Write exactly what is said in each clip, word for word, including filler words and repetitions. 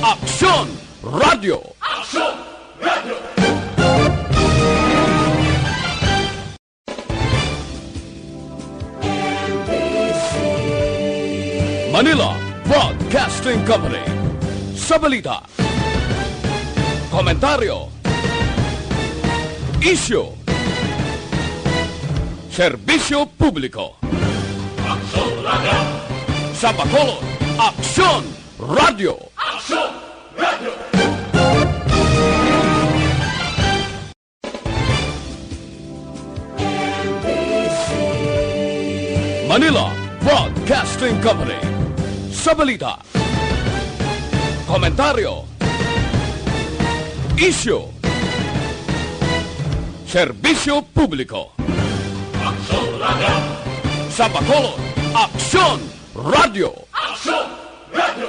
Aksyon Radio. Aksyon Radio. Manila Broadcasting Company. Sa balita, komentaryo, isyu, serbisyo publiko. Aksyon Radio. Sa Bacolod, Aksyon Radio. Aksyon Radio. Manila Broadcasting Company. Sa balita, komentaryo, isyu, serbisyo publiko. Aksyon Radio. Sa Bacolod, Aksyon Radio. Aksyon Radio.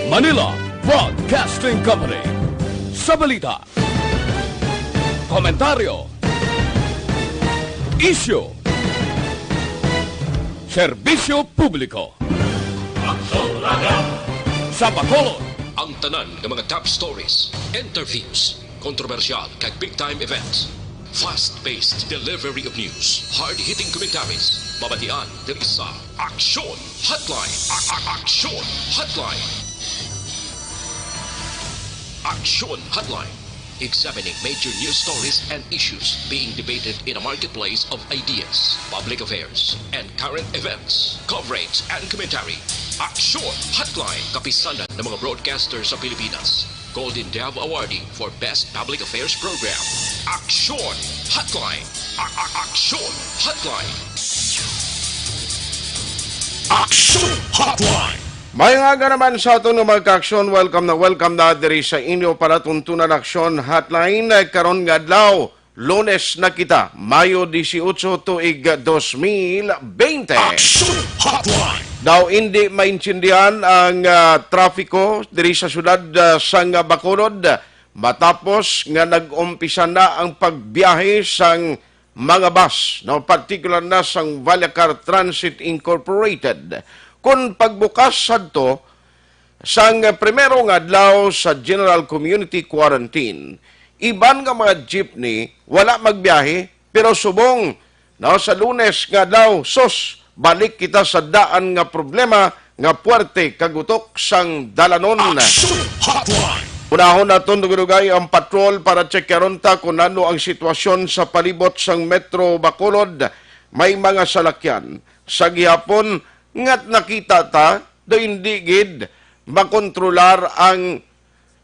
Manila Broadcasting Company. Sa balita, komentaryo, isyu, serbisyo publiko. Aksyon Radio. Sa Bacolod, ang tanan nga mga top stories, interviews, kontrobersyal kag big time events. Fast-paced delivery of news, hard-hitting commentaries, mabatian diri sa Aksyon Hotline. A- a- Aksyon Hotline. Aksyon Hotline. Examining major news stories and issues being debated in a marketplace of ideas, public affairs, and current events. Coverage and commentary. Aksyon Hotline. Kapisanan ng mga broadcaster sa Pilipinas. Golden Dove Awardee for Best Public Affairs Program. Aksyon Hotline. A- a- Aksyon Hotline. Aksyon Hotline. May nga naman sa aton nga mga ka-aksyon, welcome na welcome na diri sa inyo palatuntunan Aksyon Hotline. Karon nga adlaw, Lunes na kita, Mayo dieciocho, tuig dos mil veinte. Aksyon Hotline. Daw hindi maintindihan ang, ah, trafiko diri sa syudad, ah, sang Bacolod matapos nga nag-umpisa na ang pagbiyahe sang mga bus, no, partikular na sang Vallacar Transit Incorporated. Kung pagbukas sadto, sang primero nga adlaw sa General Community Quarantine, iban nga mga jeepney wala magbiyahe, pero subong, no, sa Lunes nga adlaw, sus, balik kita sa daan nga problema nga puwerte kag utok sang dalanon. Aksyon Hotline. Unahon naton dugay-dugay ang patrol para tsekyaron ta kung ano ang sitwasyon sa palibot sang Metro Bacolod. May mga salakyan sa gihapon nga nakita ta do hindi gid makontrolar ang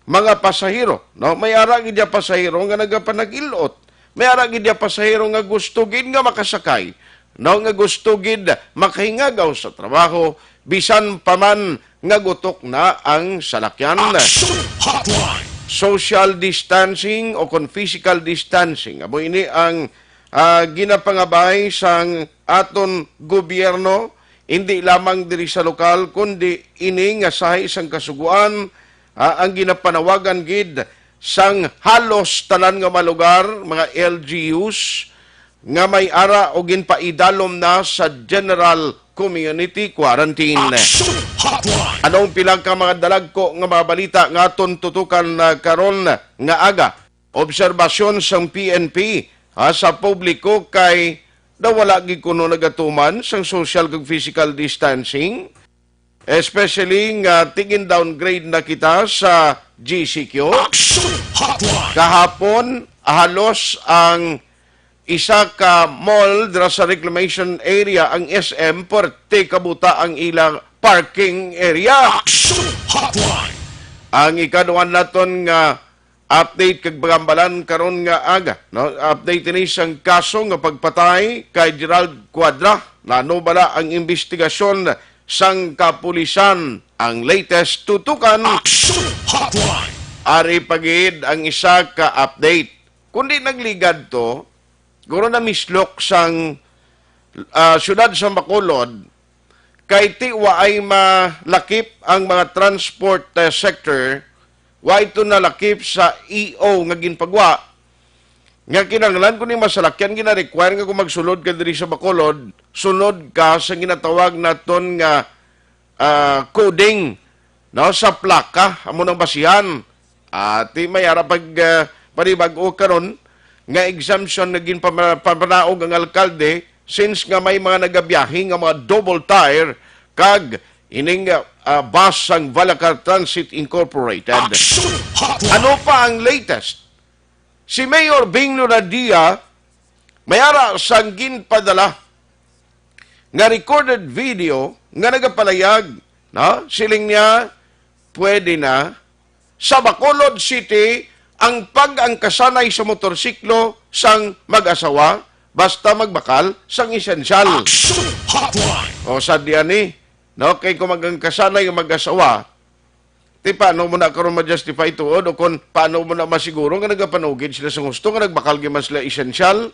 mga pasahero, no? May ara gid ya pasahero nga nagapanag-ilot. May ara gid ya pasahero nga gusto gid nga makasakay, no? Nga gusto gid makahingagaw sa trabaho, bisan pa man nga gutok na ang salakyan. Action Hotline. Social distancing o kon physical distancing, amo ini ang, ah, ginapangabay sang aton gobyerno, hindi lamang diri sa lokal, kundi ini nga sahi sang Kasugoan, ah, ang ginapanawagan gid sang halos tanan nga mga lugar, mga L G Us, nga may ara o ginpaidalom na sa general community quarantine. Action Hotline. Anong pila ka mga dalagko nga mga balita nga aton tutukan, ah, karon nga aga? Obserbasyon sang P N P, ah, sa publiko kay daw wala gid kuno nagatuman sang social kag physical distancing, especially nga tingin downgrade na kita sa G C Q. Action Hotline. Kahapon, halos ang isa ka mall dira sa reclamation area, ang S M, puwerte kabuta ang ilang parking area. Action Hotline. Ang ikaduha naton nga update kag pagambalan karon nga aga, no? Update ini sang kaso nga pagpatay kay Gerald Cuadra. Nano bala ang imbestigasyon sang kapulisan? Ang latest tutukan. Action Hotline. Ari pa gid ang isa ka update. Kundi nagligad to, guro na mislok sang, ah, siyudad sa Bacolod, kay ti waay malakip ang mga transport, eh, sector, wa ito nalakip sa E O nga ginpagwa, nga kinahanglan kung ni masalakyan, gina-require nga kung magsulod ka diri sa Bacolod, sunod ka sa ginatawag naton nga, ah, coding, no, sa plaka, amo nang basihan. Ati may ara pag, ah, panibag-o karon nga exemption nga ginpama-, pamanaog ang alkalde since nga may mga nagabiyahe nga mga double tire kag ining, ah, bus sang Valacar Transit Incorporated. Action Hotline! Ano pa ang latest? Si Mayor Bing Lunadia may ara sang ginpadala nga recorded video nga nagapalayag, no? Siling niya, pwede na sa Bacolod City ang pag-angkasanay sa motorsiklo sang mag-asawa basta magbakal sang esensyal. Action Hotline! O, sadya ni, no? Kay kung mag-angkasanay ang mag-asawa, ti paano mo na karon ma-justify tuod o kung paano mo na masiguro nga nagapanugid sila sa gusto nga nagbakal gyud man sila esensyal?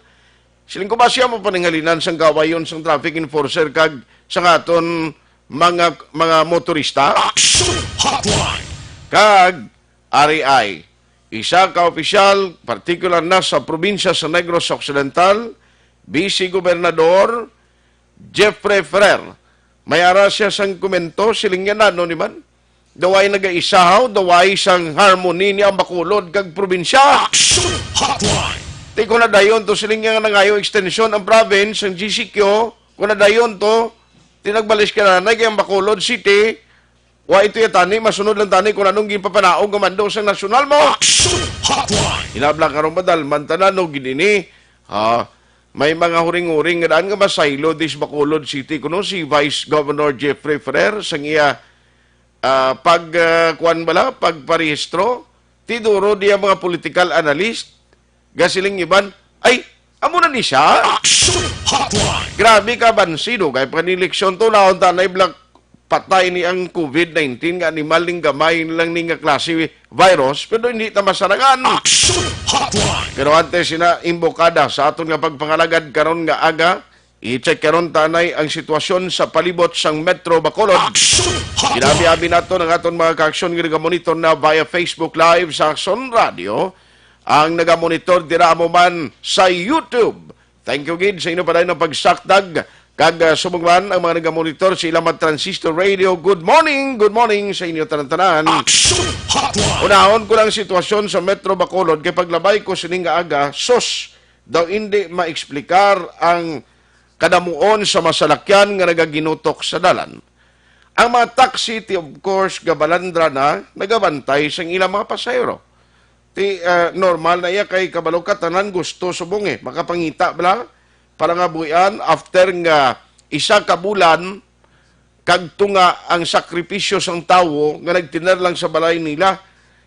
Siling ko ba siya mo paninghalinan sang gawayon sang traffic enforcer kag sa aton mga, mga motorista? Action Hotline! Kag ari ay isa ka opisyal, partikular na sa probinsya sa Negros Occidental, Vice Gobernador Jeffrey Ferrer. May ara siya sang komento, siling niya, nano ni man? Daw ay nagaisahaw, daw ay sang harmony ni ang Bacolod kag probinsya. Action Hotline! Ti kung nadayon to, siling niya nga nangayo extension ang province, ang G C Q, kung nadayon to, ti nagbalis ka na, nagay ang Bacolod City, wa ito ya tani, masunod lang tani kung anong ginpapanaog nga mando sa nasyonal mo. Action Hotline! Inabla karon madalman tanan, no, gid ini. Ah, may mga huring-huring nga daan nga masaylo dis Bacolod City kuno si Vice Governor Jeffrey Ferrer sang iya, ah, pag, ah, kuwan bala, pagparehistro. Ti duro diya mga political analyst, gasiling iban, ay, amo na ni siya. Action Hotline! Grabe ka, bansido kay paniliksyon to, naon tanay black patay ni ang covid nineteen nga animal ning gamay lang ni nga klase virus, pero hindi ta masarangan. Action Hotline! Pero antes sina imbokada sa aton nga pagpangalagad karon nga aga, i-check karon tanay ang sitwasyon sa palibot sang Metro Bacolod. Action Hotline! Ginabi-abi nato ang aton mga kaaksyon nga nagamonitor na via Facebook Live sa Action Radio, ang nagamonitor dira mo man sa YouTube. Thank you gid sa inyo pa ang pagsakdag. Kag, ah, subong man ang mga nagamonitor sa ilang mga transistor radio. Good morning, good morning sa inyo tanan-tanan. Action Hotline! Unahon ko lang sitwasyon sa Metro Bacolod kay paglabay ko sining nga aga, sus, daw hindi maeksplikar ang kadamuon sa masalakyan nga nagaginutok sa dalan. Ang mga taxi, ti, of course, gabalandra na, nagabantay sang ilang mga pasahero. Ti, ah, normal na iya kay kabalo ka, tanan gusto subong, eh, makapangita bala, palangabuhian after nga isa ka bulan kag tunga ang sakripisyo sang tawo nga nagtener lang sa balay nila.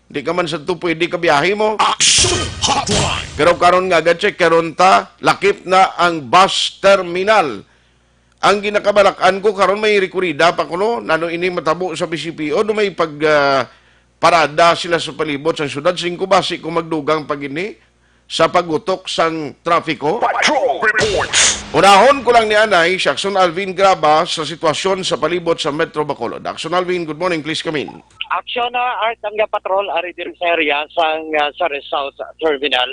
Di ka man sa to pwede ka biyahe mo. Action Hotline! Pero karon nga, ga-check karon ta, lakip na ang bus terminal. Ang ginakabalakan ko karon may rekurida pa kuno, nano ini matabo sa P C P O, no may pag, ah, parada sila sa palibot sa syudad, singko basi kung magdugang pa gini sa pagutok sang trafiko. Patrol Reports! Unahon ko lang ni anay si Action Alvin Graba sa sitwasyon sa palibot sa Metro Bacolod. Action Alvin, good morning, please come in. Action na Art ang patrol ari diri sa area sang, ah, Ceres South Terminal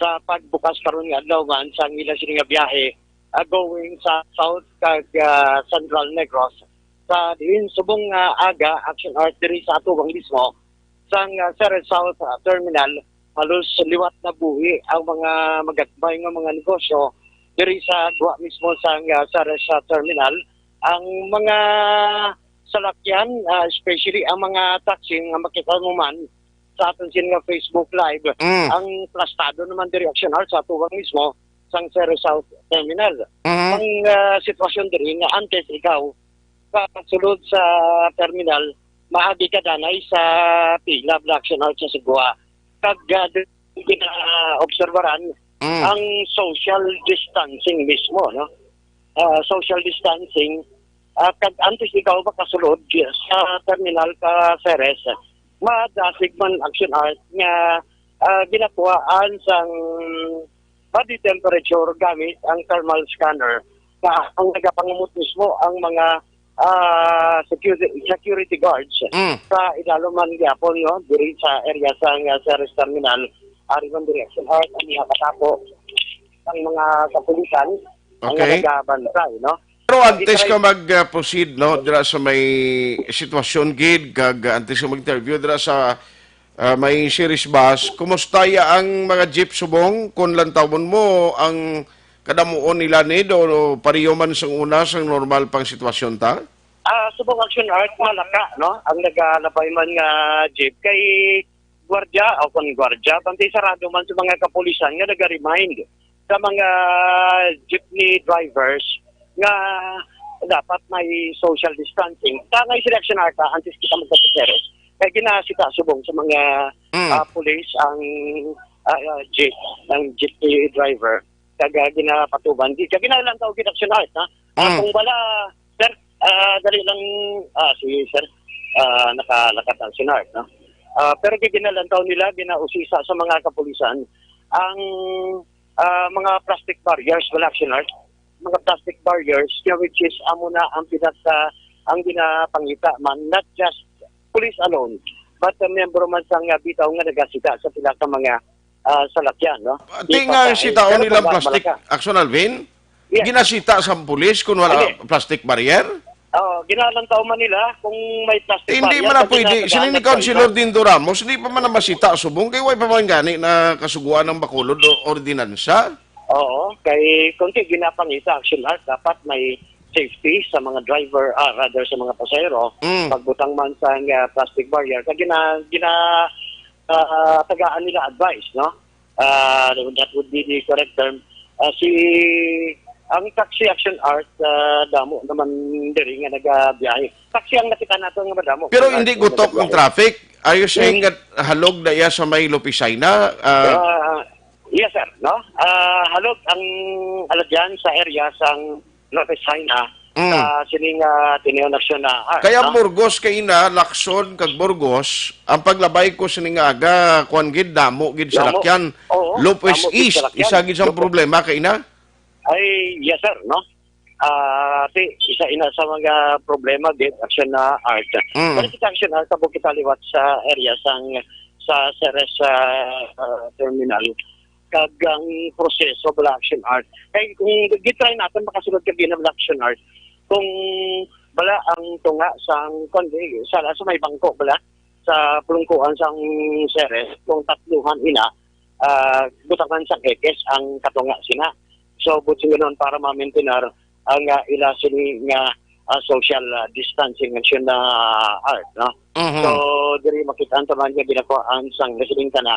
sa pagbukas karon nga adlaw man sang ila sini nga biyahe, ah, going sa south kag, ah, Central Negros. Sa diin subong nga aga, Action Art, diri sa atubang mismo sang, ah, Ceres South, ah, Terminal, halos liwat na buhi ang mga magagmay nga mga negosyo diri sa gwa mismo sang, ah, Ceres, ah, Terminal. Ang mga salakyan, ah, especially ang mga taxi nga makita mo man sa aton sin nga Facebook Live, Mm. ang plastado naman diri, Action Art, sa atubang mismo sang Ceres South Terminal. Mhm. Ang, ah, sitwasyon diri nga antes ikaw kasulod sa terminal, maagi ka danay sa pila, Black Shark sa Sugwa. Kag, ah, diri ginaobserbaran Mm. ang social distancing mismo, no? Ah, social distancing, ah, kag antes ikaw makasulod sa terminal ka Ceres, madasig man, Action Art, nga, ah, ginakuhaan sang body temperature gamit ang thermal scanner, nga ang nagapangamot mismo ang mga, ah, secu-, security guards Mm. sa idalom man gyapon, no, diri sa area sa, nga Ceres Terminal. ari man diri, Action Art, ang mga katapo, ang mga kapulisan, ang Okay. nagabantay, no? Pero antes Itry- ka mag-proceed, no, dira sa may sitwasyon gid, kag, ah, antes ka mag-interview dira sa, ah, may series bus, kumusta ya ang mga jeep subong? Kung lantawon mo ang kadamuon nila ni do, pareho man sang una, sang normal pang sitwasyon ta? Ah, subong Action Art, malaka, no? Ang nagalabay man nga jeep kay gwardiya, o kung gwardiya, bantay sarado man sa mga kapulisan nga naga-remind sa mga jeepney drivers nga dapat may social distancing. Tangay sila Action Art, ah, antes kita magkapiteres, kay ginasita subong sa mga Mm. ah, pulis ang ah, ah, jeep, ang jeepney driver. Kag ah, ginapatuban. Di, kag ginalantaw gid Action Art, ha? Ah, Mm. Kung wala, sir, ah, dali lang, ah, si sir, ah, nakalakat ang Action Art, no? Ah, pero gid ginalantaw nila, ginausisa sa mga kapulisan ang ah, mga plastic barriers, wala Action Art, mga plastic barriers, nga which is amo na ang pinaka, ang ginapangita man, not just police alone, but uh, miyembro man sa nga bitaw nga nagasita sa pila ka mga ah, salakyan, no? Di Di pa nga sa sitaon helicopter, nilang wala plastic, malaka. Action Alvin? Yes. Ginasita sa pulis kung wala Hindi. plastic barrier? Oh, ginalantaw man nila kung may plastic Hindi barrier, man na pwede. Sila ni Councilor Dindo Ramos, hindi pa man na masita subong kay way pa man gani na kasuguan ng Bacolod o ordinansa. Oo, kay kung kay ginapangita Action Art, dapat may safety sa mga driver, ah, rather sa mga pasahero. Mm. Pagbutang man sa nga plastic barrier, kag gina, gina, ah, tagaan nila advice, no? Ah, that would be the correct term. Ah, si, ang taxi Action Art, ah, damo naman diri nga nagabiyahe. Taxi ang nakita nato nga madamo. Pero Action Art hindi nga gutok ang nagabiyahe. traffic. Are you saying Mm. that halog na iya sa may Lopicina? Ah, Ah, yes, sir. No? Ah, halog ang alagyan sa area sang Lopicina Mm. sa sining ah, Ateneo National Art, Kaya no? Burgos kay ina, Lacson kag Burgos, ang paglabay ko sining aga, kuan gid, damo gid sa Damo. lakyan. Oo, Lopez damo gid East, sa lakyan. isa gid sa Lopez. problema kay ina. Ay, yes, sir, no? Ah, ti, isa ina sa mga problema gid Action na Art. Mm. Pero kita Action Art, abo kita liwat sa area sang, sa Ceres, ah, ah, terminal. Kag ang proseso bala Action Art. Kay kung gitry natin makasulod ka gina Action Art, kung bala ang tunga sang, kung di, sa, sa may bangko bala, sa pulungkuan sang Ceres, kung tatluhan ina, ah, butangan sang ekis ang katunga sina. So, buot silingon, para ma-maintain ang, ah, ila sini nga, ah, social, ah, distancing, Action na Art, no? Mhm. So, diri makita ang taman nga ginakuhaan sang residente na,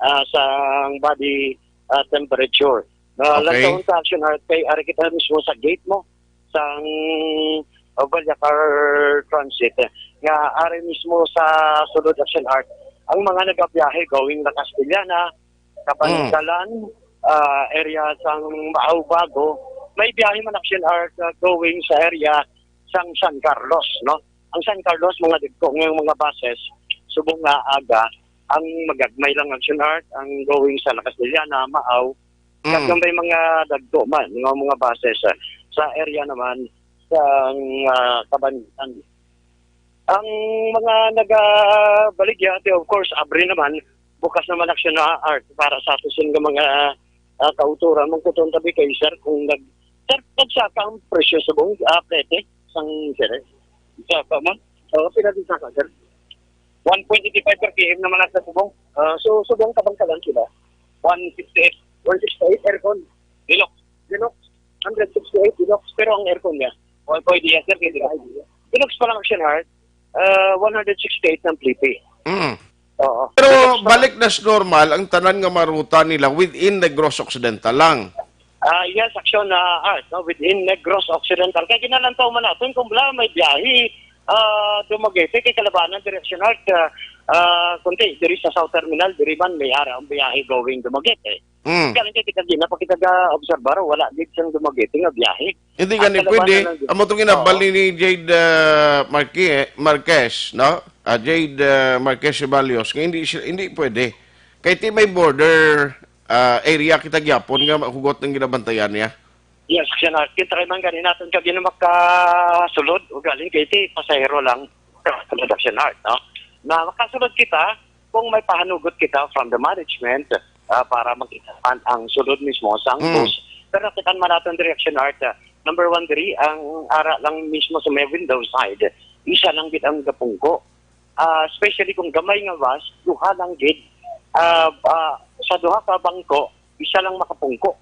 ah, sang body, ah, temperature. Na Okay. lantawon sa Action Art kay ari kita mismo sa gate mo sang, uh, Vallecar Transit, nga ari mismo sa sulod Action Art ang mga nagabiyahe going na Castellana, Kabandalan, ah, area sang Maaw Bago. May biyahe man Action Art, ah, going sa area sang San Carlos, no? Ang San Carlos, mga dagko nga mga buses, subong nga aga, ang magagmay lang Action Art, ang going sa La Castellana, Maaw, Mm. kag may mga dagko man, mga, mga buses, ah, sa area naman sang, ah, Kabandalan. Ang mga nagabaligya, ate, of course, abri naman, bukas naman Action na Art para sa ato sin nga mga, ah, kauturan. Mangkuton tabi kay sir kung nag-, sir, nagsaka ang presyo subong, ah, prete, sang sir, eh. Saka man? Oo, pila din saka, sir? One point eighty-five per K M naman ang sa subong. Ah, so, subong kabangkalan sila. One sixty-eight. One sixty-eight aircon. Hilux. Hilux. Hundred sixty-eight Hilux, pero ang aircon niya. One point eight, sir, kay Hilux. Hilux pa lang Action Art, ah, one hundred sixty-eight ang Flippy. Mm. Oo. Pero Hilux pa lang. Balik na sa normal ang tanan nga mga ruta nila within Negros Occidental lang. Ah, yes, Action na Art, no, within Negros Occidental. Kay ginalantaw man natin kung bala may biyahe, ah, Dumaguete, kay kalabanan diri Action Art, ah, ah, kunti, diri sa South Terminal, diri man may ara ang biyahe going Dumaguete. Mm. Kaya lang kay kita di na pa kita ga-obserbar, wala gid siyang Dumaguete nga biyahe. Hindi Ang gani kalabanan pwede. lang gid. Amo tong inabal Oo. ni, ni Jade, ah, Marque-, Marquez, no? Ah, Jade, ah, Marquez Ceballos, nga hindi siya, hindi pwede. Kay ti may border, ah, area kita gyapon nga hugot ang ginabantayan niya. Yes, siya na. Kita man gani natin kag yun makasulod, ugaling kay ti pasahero lang. Production Art, no? Na makasulod kita kung may pahanugot kita from the management, ah, para makita man ang sulod mismo sang Mm. bus. Pero nakita man naton diri, Action Art, ah, number one diri, ang ara lang mismo sa may window side, isa lang gid ang gapungko. Ah, especially kung gamay nga bus, duha lang gid. Ah, ah, sa duha ka bangko, isa lang makapungko.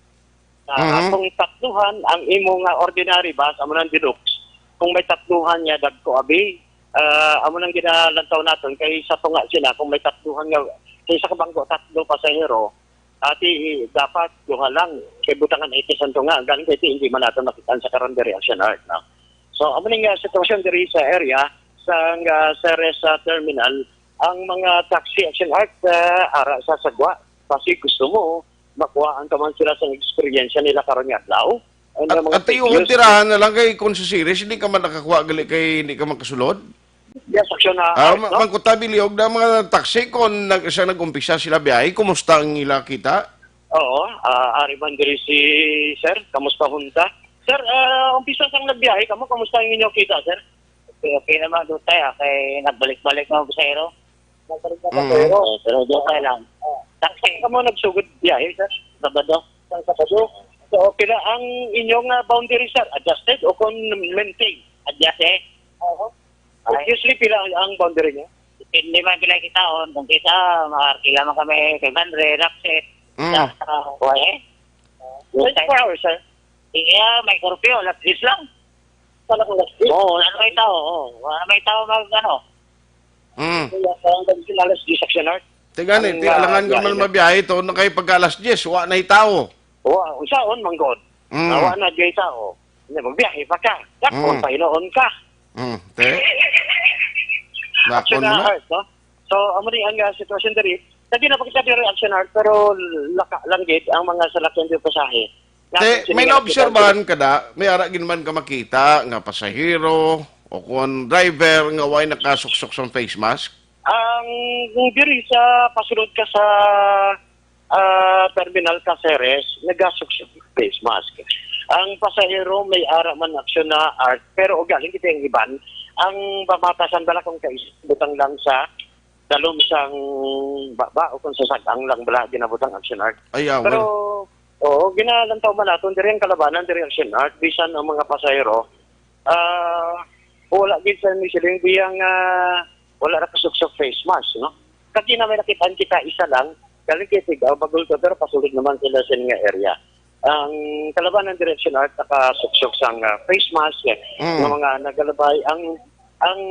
Ah, Mhm. kung tatluhan ang imo nga ordinary bus, amo nang deluxe. Kung may tatluhan nga dagko abi, ah, amo nang ginalantaw naton kay sa tunga sila kung may tatluhan nga, kay sa kabangko tatlo pasahero, ati dapat duha lang kay butangan iti sa tunga, galing kay iti hindi man naton makita sa karon diri, Action Art, no? So amo ning, ah, sitwasyon diri sa area sa, ah, Ceres, ah, terminal. Ang mga taxi, Action Art, ah, ara sa sagwa, basi gusto mo makuhaan ka man sila sa eksperyensya nila karon nga adlaw. Ang At, mga at fake tuyuhon news. Tirahan na lang kay kung sa Ceres, hindi ka man nakakuha gali kay hindi ka makasulod. Yes, Action, ah, Ah, Art, ma-, no? Mangkuta, Bilog, na mga taxi, kung nag-, siya nag-umpisa sila biyahe, kumusta ang ila kita? Oo, ah, ari man diri si Sir, kamusta hunta? Sir, ah, umpisa sang nagbiyahe kamo, kamusta ang inyo kita, sir? Okay, okay naman, Dutay, ah, kay nagbalik-balik ang pasahero. Nagbalik na Mm. pasahero? Oo, pero Dutay lang. Oh. Taxi. Kamo nagsugod biyahe, sir? Sabado. Sa Sabado? So, okay na ang inyong, ah, boundary, sir? Adjusted o kung maintain? Adjust, eh. Oo. Ay. Usually, pila ang, ang boundary niyo? Depende man pila kitaon. Kung kita, makarkila man kami five hundred, that's it. Mm. Sa, ah, kuha, eh. Twenty-four hours, sir? Iya, may curfew, alas diyes lang. Pala kung alas diyes? Oo, ano may tao, oo. Wala may tao mag, ano. Mm. Kaya parang ganun sila, alas diyes, Action Art. Tigani, Ang, ti-, ah, alangan ka biyahe man na. Mabiyahe to, na kay pagka alas diyes, wa na'y tao. Wa, unsaon man god. Mm. Ah, wa na gay tao. Hindi, magbiyahe pa ka. Dakon Mm. pa, hinuon ka. Mm, te. Action Dakon na na. Art, no? So, amo ni ang, ah, sitwasyon diri. Sa ginapakita diri, Action Art, pero laka lang gid ang mga salakyan di pasahe. Te, Natin may sila naobserbahan nakita ka da, may ara gid man ka makita nga pasahero o kon driver nga way nakasuksok sang face mask? Ang diri sa pasulod ka sa, ah, terminal Caceres, nagasuksok face mask. Ang pasahero may ara man aksyon na art, pero ugaling kita ang iban, ang pamatasan bala kung kais-, butang lang sa dalom sang baba o kung sa sag-ang lang bala ginabutang action art. Ay, ah, Pero, well. Oo, ginalantaw man naton diri ang kalabanan diri action art, bisan ang mga pasahero, ah, wala gid sa misiling biyang, ah, wala na kasuksok face mask, no? Kati na may nakitaan kita, isa lang, galing kay Tigaw, bagol to, pero pasulod naman sila sa nga area. Ang kalabanan diri action art nakasuksok sang, ah, face mask, eh, Mm. nga mga nagalabay. Ang, ang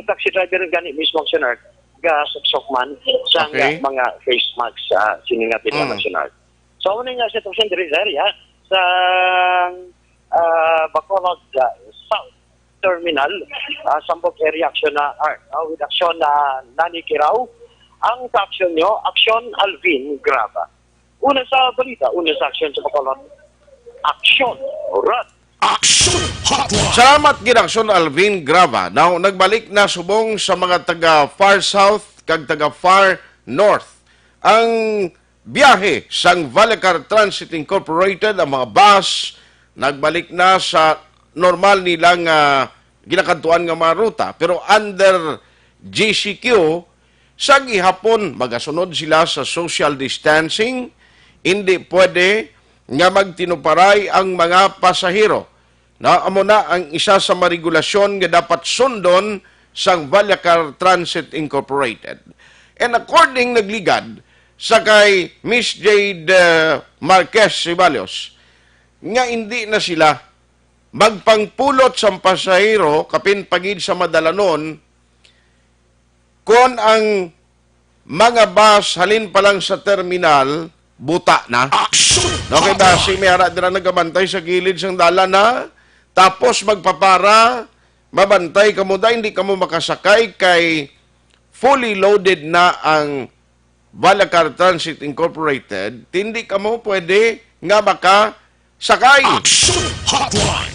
taxi driver gani mismo action art, gasuksok man sang, Okay. ah, mga face mask sa sini nga Mm. action art. So, ano nga sitwasyon diri sa area sa, ah, Bacolod, ah, South Terminal, ah, Sambog area action na, ah, ah, with action na Nani Kirao. Ang sa aksyon nyo, aksyon Alvin Graba. Una sa balita, una sa aksyon sa Bacolod, aksyon Rad. Action Hotline. Salamat gid, Aksyon Alvin Graba. Now, nagbalik na subong sa mga taga Far South kag taga Far North ang biyahe sang Vallecar Transit Incorporated, ang mga bus, nagbalik na sa normal nilang, ah, ginakadtuan nga mga ruta. Pero under G C Q, sa gihapon, magasunod sila sa social distancing, hindi pwede nga magtinuparay ang mga pasahero. Na amo na ang isa sa mga regulasyon nga dapat sundon sang Vallecar Transit Incorporated. And according nagligad sa kay Miss Jade, uh, Marquez Ceballos, nga hindi na sila magpangpulot sang pasahero kapin pagid sa madalanon kon ang mga bus halin pa lang sa terminal, buta na. Action! No, kay basi may ara dira nagabantay sa gilid sang dalan, ha? Tapos magpapara, mabantay kamo, da, hindi kamo makasakay kay fully loaded na ang Vallecar Transit Incorporated, hindi kamo pwede nga makasakay. Action Hotline!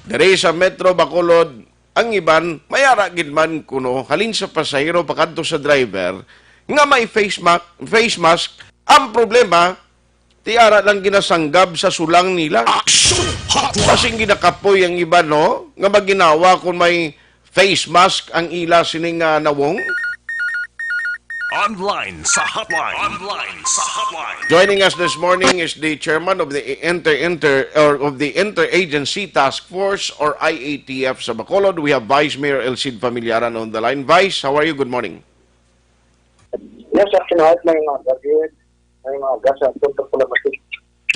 Diri sa Metro Bacolod, ang iban, may ara gid man kuno, halin sa pasahero pakadto sa driver, nga may face ma-, face mask. Ang problema, ti ara lang ginasanggab sa sulang nila. Action Hotline! Basing ginakapoy ang iban, no? Nga maginawa kung may face mask ang ila sining, ah, nawong. Online sa hotline. Online sa hotline. Joining us this morning is the chairman of the Inter Inter or of the Interagency Task Force or I A T F sa Bacolod. We have Vice Mayor El Cid Familiaran on the line. Vice, how are you? Good morning. Yes, Sir Sinat, may mga gagawin. May mga gasa. Punta po naman.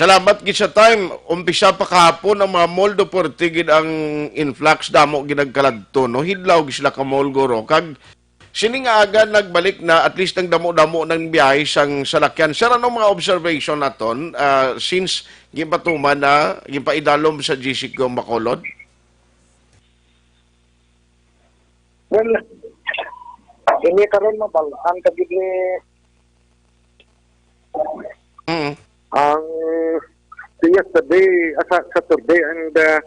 Salamat gid sa time. Umpisa pa kahapon ang mga mall do, pwerte gid ang influx, damo gid nagkaladto, no? Hidlaw gid sila ka mall, guro. Kag sini nga aga nagbalik na, at least nagdamo-damo nang biyahe sang salakyan. Sir, anong mga observation naton, ah, since ginpatuman na, ginpaidalom sa G C Q ang Bacolod? Well, ini karon mabal-an ka gid ni Mm. ang yesterday, ah, sa Saturday and, ah,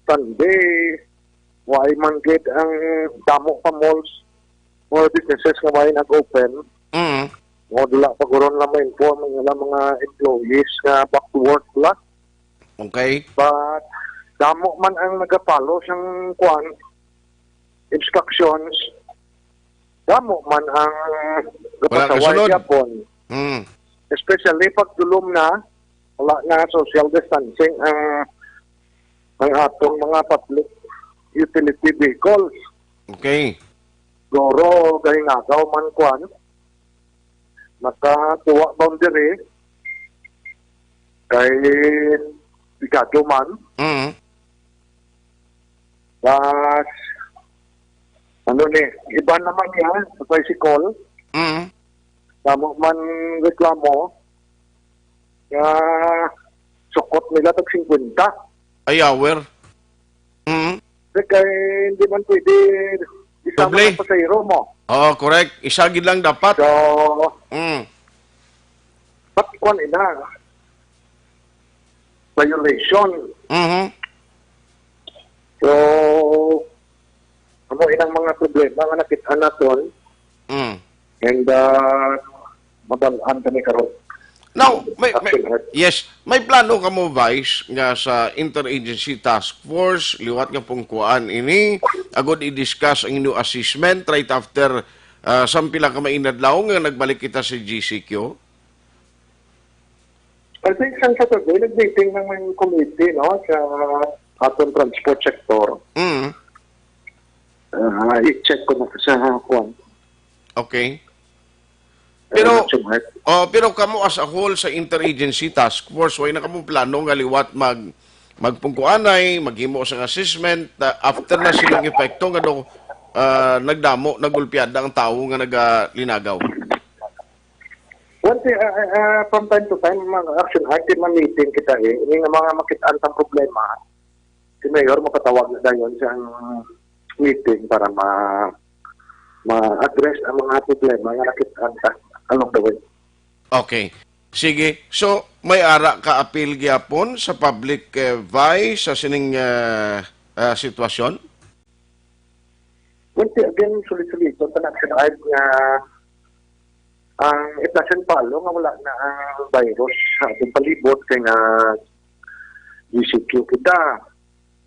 Sunday, why man gid ang damo pa malls or businesses nga why nag-open. Mm. Mo dula pa guron lang ma-inform ang ilang mga employees nga back to work la. Okay. But damo man ang nagapalo sang kuan, instructions. Damo man ang Wala napasaway kasunod. Gyapon. Mm. Especially pag dulom na, wala na social distancing ang ang atong mga public utility vehicles. Okay. Goro, gahinagaw man kuan. Makakuha boundary kay bigado man. Mm. Tas, ano ni, iba naman niya, sa tricycle. Mm. Damo man reklamo nga sukot nila tag singkwenta. Ay, awer. Mm. Kay hindi man pwede isa Doble. Mga pasahero mo. Oo, correct. Isa gid lang dapat. So, Mm. But kwan ina, violation. Mhm. So, amo inang mga problema nga nakit-an naton. Mm. And, uh, mabal-an kami karon. Now, may, may, Action heart. Yes, may plano kamo, Vice, nga sa Interagency Task Force, liwat nga pungkuan ini, agod i-discuss ang inyong assessment right after, ah, sang pila ka mainadlaw nga nagbalik kita sa G C Q? I think sang Saturday, nag-meeting ng may committee, no, sa aton transport sector. Mm. Ah, i-check ko na sa kuwan. Okay. Pero, Election Heart. Oh, pero kamo as a whole sa Interagency Task Force, way na kamo plano nga liwat mag magpungkuanay, maghimo sang assessment, ah, after na sining epekto nga do, ah, nagdamo, nagulpiada ang tawo nga nagalinagaw? Well, si, ah, ah, ah, from time to time, mga action item, ma-meeting kita eh. Ini nga mga makit-an sang problema, si Mayor makatawag na dayon sa meeting para ma ma-address ang mga problema nga nakit-an ta along the way. Okay. Sige. So, may ara ka apil gyapon sa public, eh, Vice, sa sining, eh, ah, sitwasyon? Well, ti-, again, sulit-suliton pa natin nga ang itasin palo nga wala na ang virus sa atong palibot kay nga G C Q kita.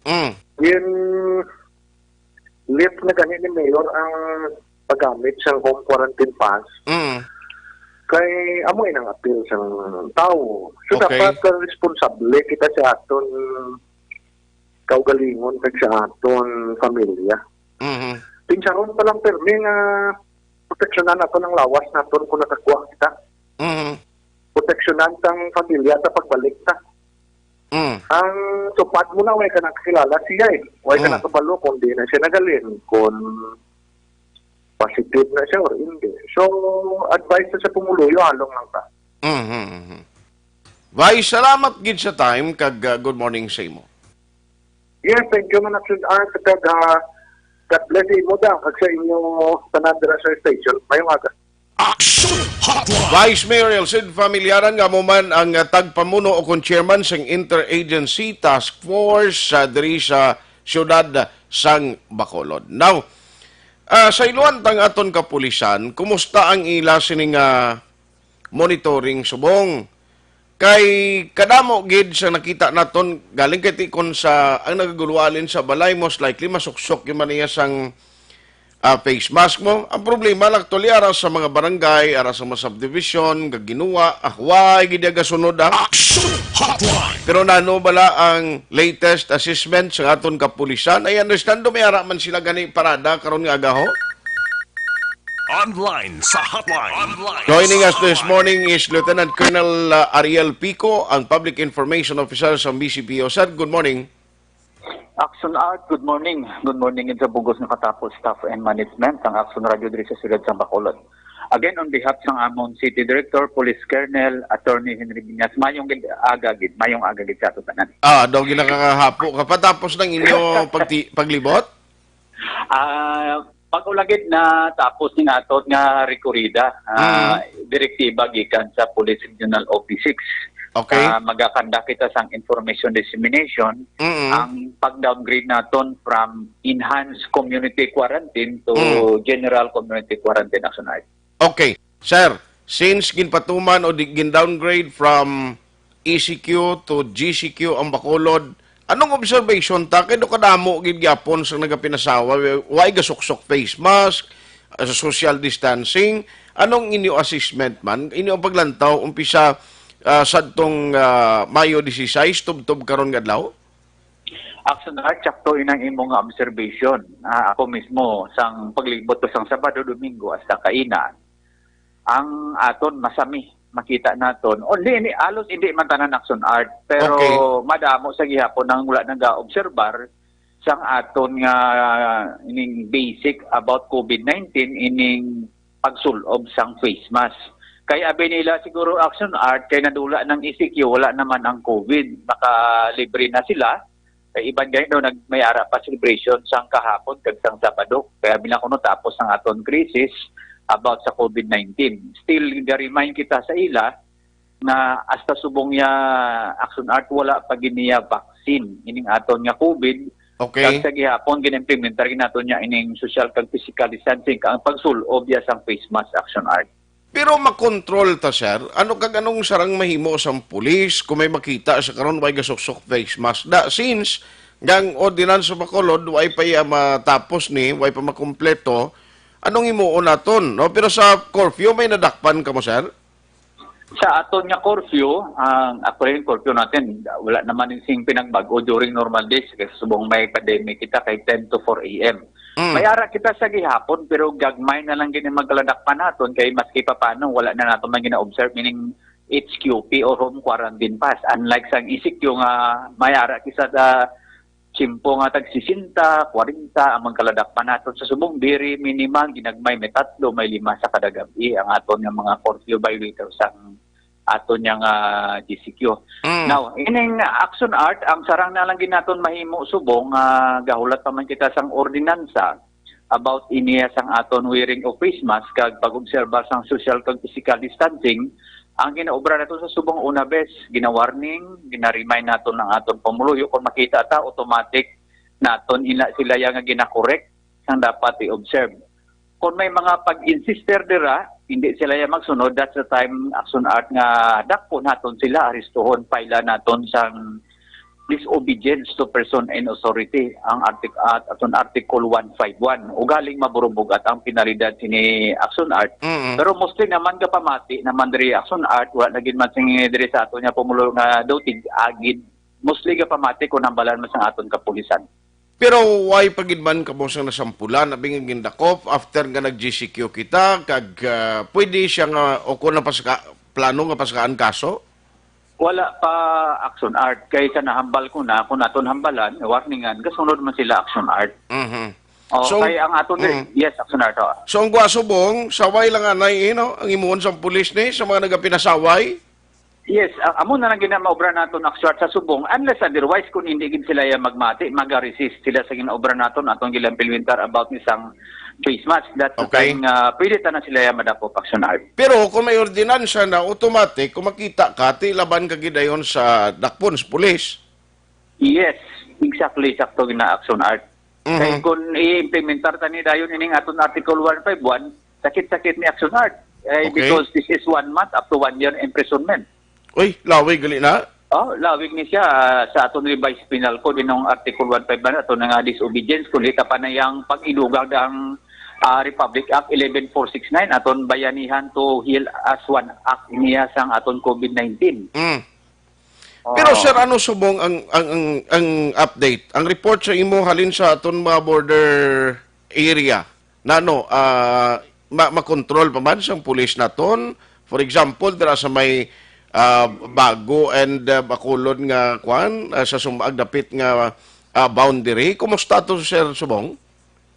Mm. Yun, lift na gani ni Mayor ang paggamit sa home quarantine pass. Mm. Kay amo inang apil sang tawo. So, Okay. Dapat, uh, responsable kita sa aton kaugalingon kag sa aton pamilya. Mhm. Pinsaron pa lang pirmi nga proteksyonan naton ang lawas naton kung nakakuha kita. Mhm. Proteksyonan tang pamilya sa pagbalik ta. Mm. Ang tupad mo na, way ka nakakilala siya eh. Way ka Mm. nakabalo kung di na siya nagalin, kung positive na siya or hindi. So, advice na sa pumuluyo, along lang ta. Mhm, mhm. Vice, salamat gid sa time kag, ah, good morning sa imo. Yes, thank you, Manaksun Art, kag, ah, God bless imo da, kag sa inyo tanan dira sa station. Mayong aga. Action Hotline. Vice Mayor Elcid Familiaran nga amo man ang, ah, tagpamuno o kon chairman sang Interagency Task Force, ah, diri sa siyudad sang Bacolod. Now, ah, sa iluan tang aton kapulisan, kumusta ang ila sining, ah, monitoring subong? Kay kadamo gid sa nakita naton, galing kay ti kon sa ang nagagulwalin sa balay, most likely masuksok gyud man niya sang, ah, face mask mo. Ang problema lang, actually, ara sa mga barangay, ara sa mga subdivision, nga ginuwa, ah, way gid gasunod, ah. Action Hotline! Pero nano bala ang latest assessment sa aton kapulisan? I understand, do may ara man sila gani parada karon nga agaho? Online sa Hotline. Online Joining sa us this Hotline. Morning is Lieutenant Colonel, ah, Ariel Pico, ang Public Information Officer sa B C P O. Sir, good morning. Action Art, good morning. Good morning sa bugos nga katapo, staff and management sang Action Radio diri sa siyudad sang Bacolod. Again, on behalf sang among City Director, Police Colonel Attorney Henry Viñas, mayong gid aga gid, mayong aga gid sa ato tanan. Ah, daw ginakakahapo ka pa tapos ng inyo pagti-, paglibot? Ah, pag ulagid na tapos ning aton nga rekorida, ah, Mm. direktiba gikan sa Police Regional O P six. Okay. Ah, magakanda kita sang information dissemination, Mm. ang pag-downgrade naton from enhanced community quarantine to Mm. general community quarantine, Action Art. Okay. Sir, since ginpatuman o di, gin-downgrade from E C Q to G C Q ang Bacolod, anong observation ta? Kay do kadamo gid gyapon sa nagapinasawa, way gasuksok face mask, ah, sa social distancing. Anong inyo assessment man? Inyo ang paglantaw, umpisa, ah, sadtong, ah, Mayo dieciséis, tubtob karon nga adlaw? Action Art, sakto inang imo nga observation. Ah, ako mismo, sang paglibot ko sang Sabado, Domingo, hasta kaina, ang aton masami, makita naton. O, hindi, hindi, halos hindi man tanan, Action Art, pero Okay. madamo sa gihapon ang wala nag-obserbar sang aton nga ining basic about COVID nineteen, ining pagsul-ob sang face mask. Kay abi nila siguro, Action Art, kay nadula ng E C Q, wala naman ang COVID, makalibre na sila. Kay iban gani daw nag-, may ara pa celebration sang kahapon kag sang Sabado. Kaya abi na kuno tapos ang aton crisis about sa COVID nineteen. Still, ga-remind kita sa ila nga hasta subong ya, Action Art, wala pa gid niya vaccine ining aton nga COVID. Okay. Kag sa gihapon, gin-implementar gid naton niya ining social kag physical distancing, ang pagsul-ob ya sang face mask, Action Art. Pero makontrol ta, sir? Ano kag anong sarang mahimo sang pulis kung may makita sa karon way gasuksok face mask? Da, since nga ang ordinance sa Bacolod, way pa iya matapos ni, way pa makumpleto, anong himuon naton, no? Pero sa curfew, may nadakpan kamo, sir? Sa aton nga curfew, ang, actually, yung curfew natin, wala naman sing pinagbag-o during normal days, kasi subong may pandemic kita kay ten to four A M. Mm. May ara kita sa gihapon, pero gagmay na lang gini magkaladakpan naton, kay maski pa paano, wala na nato man gina-observe, meaning H Q P or home quarantine pass. Unlike sang E C Q nga may ara kita sa tiyempo nga tag sesenta, kwarenta ang magkaladakpan naton, sa subong very minimal, ginagmay may tatlo, may lima sa kada gab-i ang aton nga mga curfew violators sang aton nga, ah, G C Q. Mm. Now, ining Action Art, ang sarang na lang gid naton mahimo subong, ah, gahulat pa man kita sang ordinansa about iniya sang aton wearing of face mask kag pag-obserba sang social kag physical distancing, ang ginaobra nato sa subong una bes, gina-warning, gina-remind naton ang aton pumuluyo. Kung makita ta, automatic naton ina sila ya nga gina-correct sang dapat i-observe. Kung may mga pag-insister dira, hindi sila ya magsunod, that's the time, Action Art, nga dakpon naton sila, aristuhon, pailan naton sang disobedience to person in authority, ang artic-, at aton Article one five one. Ugaling maburubog at ang penalidad sini, Action Art. Mm-mm. Pero mostly naman gapamati naman diri, Action Art, wala na gid man sing diri sa aton nga pumulo nga daw tig-agid. Mostly gapamati kung hambalan man sang aton kapulisan. Pero why pa gid man kamo sang nasampulan, abi nga gindakop after nga nag-G C Q kita, kag, ah, pwede siya nga, o kung napasaka-, plano nga pasakaan kaso? Wala pa, Action Art, kay sa nahambal ko na, kung naton hambalan, warningan, gasunod man sila, Action Art. Mhm. Oh, So, kay ang aton, mm. yes, Action Art, oh. So, ang gwa subong, saway lang anay, eh, no? Ang himuon sang pulis ni, sa mga nagapinasaway? Yes, a-, amo na lang gina maobra naton, Action Art, sa subong, unless otherwise, kung hindi gid sila ya magmati, maga-resist sila sa ginaobra naton, atong gila-implementar about ni sang face mask. That's the Okay. time nga pwede ta na sila ya madakop, Action Art. Pero kung may ordinansa na automatic, kung makita ka, ti laban ka gidayon sa dakpon sa pulis. Yes, exactly, sakto gina, Action Art. Mhm. Kay kung i-implementar ta ni dayon ining aton Article one five one, sakit-sakit ni, Action Art. Eh, Okay. because this is one month up to one year imprisonment. Uy, lawig gali na. Oh, lawig ni siya, ah, sa aton revised penal code, inong Article one five one, ato na nga disobedience, kung di ta pa na yang pag-idugang ang ah, Republic Act eleven four six nine, aton Bayanihan to Heal as One Act niya sang aton COVID nineteen. Mm. Oo. Pero sir, ano subong ang ang ang, ang update? Ang report sa imo halin sa aton mga border area. Nano, ah, ma makontrol pa man sang pulis naton? For example, dira sa may ah, Bago and ah, Bacolod nga kwan, ah, sa sumaag dapit nga ah, boundary. Kumusta to, Sir Subong?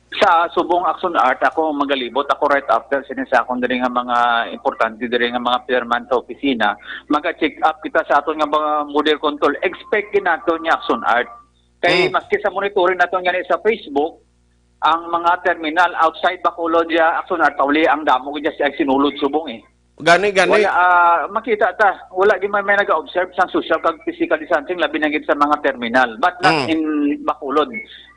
Sa Subong Action Art, ako magalibot ako right after sini sa akon diri nga mga importante diri nga mga chairman sa opisina. Maga-check up kita sa aton nga mga border control. Expect gid nato nga Action Art. Kay Mm. maski sa monitoring nato nga sa Facebook, ang mga terminal outside Bacolod ya Action Art, pauli ang damo gid siya sinulod subong eh. Gani, gani. Wala, ah, makita ta, wala gid may, may nag-observe sang social kag physical distancing, labi na gid sa mga terminal, but not Mm. in Bacolod.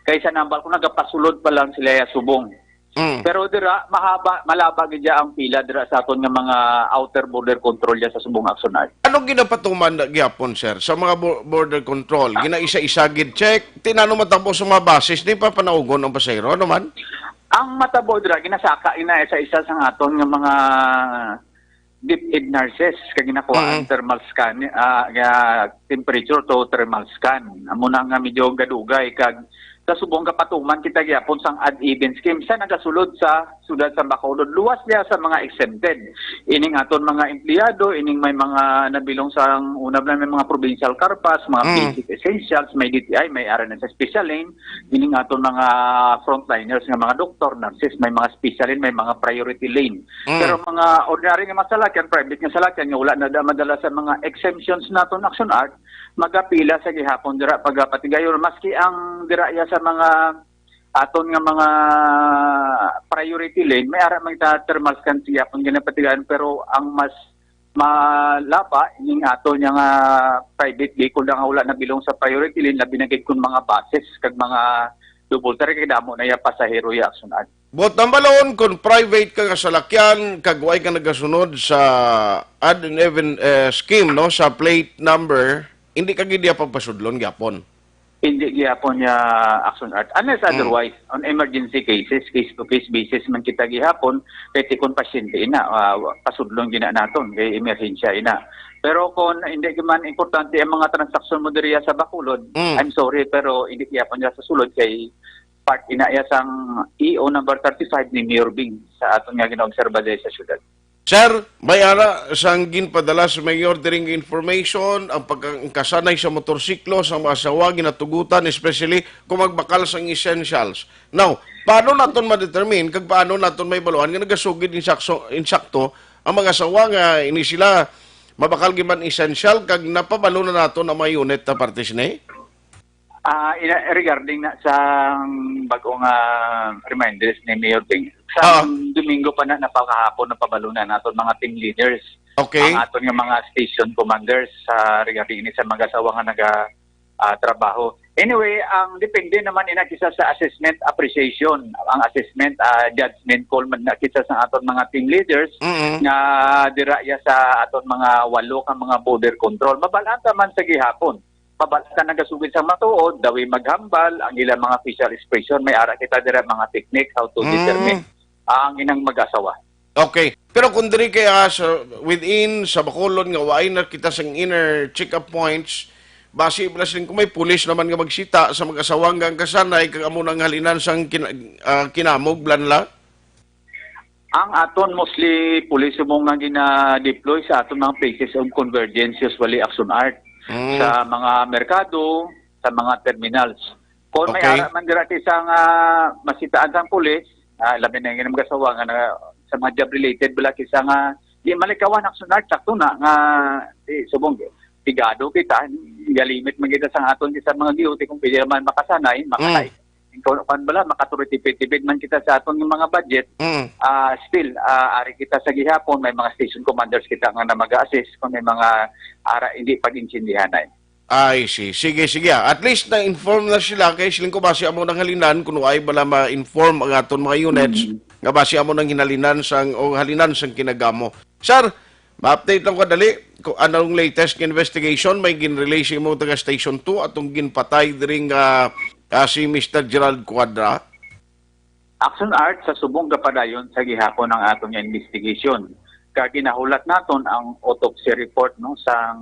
Kay sa Nambal ko nagapasulod pa lang sila ya subong. Mm. Pero dira mahaba, malaba gid ya ang pila dira sa aton nga mga outer border control ya sa Subong Action Art. Anong ginapatuman na gyapon, sir, sa mga bo- border control? Ginaisa-isa gid check? Tinano matabo sa mga basis ni papanaugon ang pasahero, ano man? Ang matabo dira ginasaka ina sa isa sa aton nga mga DepEd nurses kag ginakuhaan Mm. thermal scan, ah, nga temperature to thermal scan. Amo na nga medyo gadugay kag sa subong kapatuman kita gyapon sang odd even scheme sa nagasulod sa siyudad sa Bacolod. Luwas niya sa mga exempted. Ining aton mga empleyado, ining may mga nabilong sa una na may mga provincial carpas, mga Mm. basic essentials, may D T I, may R N S S special lane, ining aton mga frontliners nga mga doktor, nurses, may mga special lane, may mga priority lane. Mm. Pero mga ordinary nga mga salakyan, private nga salakyan nga wala na da- madala sa mga exemptions naton Action Art, magapila sa gihapon dira pagapatigayon, maski ang dira ya sa mga aton nga mga priority lane, may ara man kita thermal scan sa gihapon ginapatigayon, pero ang mas malaba ining aton nga private vehicle na nga wala nabilong sa priority lane, labi na gid kung mga buses kag mga double tray kay damo na ya pasahero ya Action Art. Buot hambalon, kung private ka nga salakyan, kag way ka nagasunod sa odd and even eh, scheme, no, sa plate number, hindi ka gid niya pagpasudlon gyapon. Hindi gihapon niya Action Art. Unless Mm. otherwise, on emergency cases, case-to-case basis man kita gihapon, kay tikon pasyente ina, ah, pasudlon gina naton, kay emerhensya ina. Pero kung hindi man importante ang mga transaksyon mo diriya sa Bacolod, Mm. I'm sorry, pero hindi gihapon niya sa sulod kay part ina iya sang E O number thirty-five ni Mayor Bing sa aton nga ginaobserba diri sa syudad. Sir, may ara sang ginpadala sa mayor diring information ang pagkasanay sa motorsiklo sa mga asawa ginatugutan, especially kung magbakal sang essentials. Now, paano naton ma-determine kag paano naton may baluhan nga nagasugid insakso, insakto ang mga asawa nga ini sila mabakal gid man essential kag napabalo na naton ang mga unit na parte sini? Ah, ina- regarding na sa bag-o nga reminders ni Mayor Bing, sa Ah. Domingo pa na napakahapon napabalo na naton mga team leaders. Okay. Ang aton nga mga station commanders sa regarding ini sa mag-asawa nga naga ah, trabaho. Anyway, ang depende naman ina kisa sa assessment appreciation, ang assessment ah, judgment call man na kisa sa aton mga team leaders Mm-mm. nga dira ya sa aton mga walo ka mga border control. Mabalata man sa gihapon. Mabalata nagasugid sa matuod, dawi maghambal, ang ilang mga facial expression, may ara kita dira mga techniques how to Mm. determine ang inang mag-asawa. Okay. Pero kung diri kay ah, sa within sa Bacolod nga waay na kita sang inner check-up points, basi bala siling kung may pulis naman nga magsita sa mag-asawa nga ang kasanay kag amo nang halinan sang kin- ah, kinamog blanla. Ang aton mostly pulis mo nga gina-deploy sa aton mga places of convergence, usually Action Art, Mm. sa mga merkado, sa mga terminals. Kung may Okay. ara man dira kisa nga masitaan sang pulis, ah, labi na yung mag-asawa nga na, sa mga job related bala kisa nga di malikawan Action Art, sakto na nga di subong pigado kita, galimit man kita sa aton sa mga duty kung pwede naman makasanay, makanay. Kung kan bala, makaturutipid-tipid man kita sa aton mga budget, Mm. ah, still, ah, ari kita sa gihapon, may mga station commanders kita nga na mag-assist kung may mga ara hindi pag-intindihanay. I see. Sige, sige. At least na-inform na sila kay siling ko basi amo nang halinan kung waay bala ma-inform ang aton mga units Mm. nga basi amo nang hinalinan sang o halinan sang kinagamo. Sir, ma-update lang ko dali kung anong latest nga investigation may gin-relay sa imong taga Station two atong ginpatay diri nga ah, si Mister Gerald Cuadra. Action Art, sa subong gapadayon sa gihapon ang aton nga investigation. Kag ginahulat naton ang autopsy report, no, sang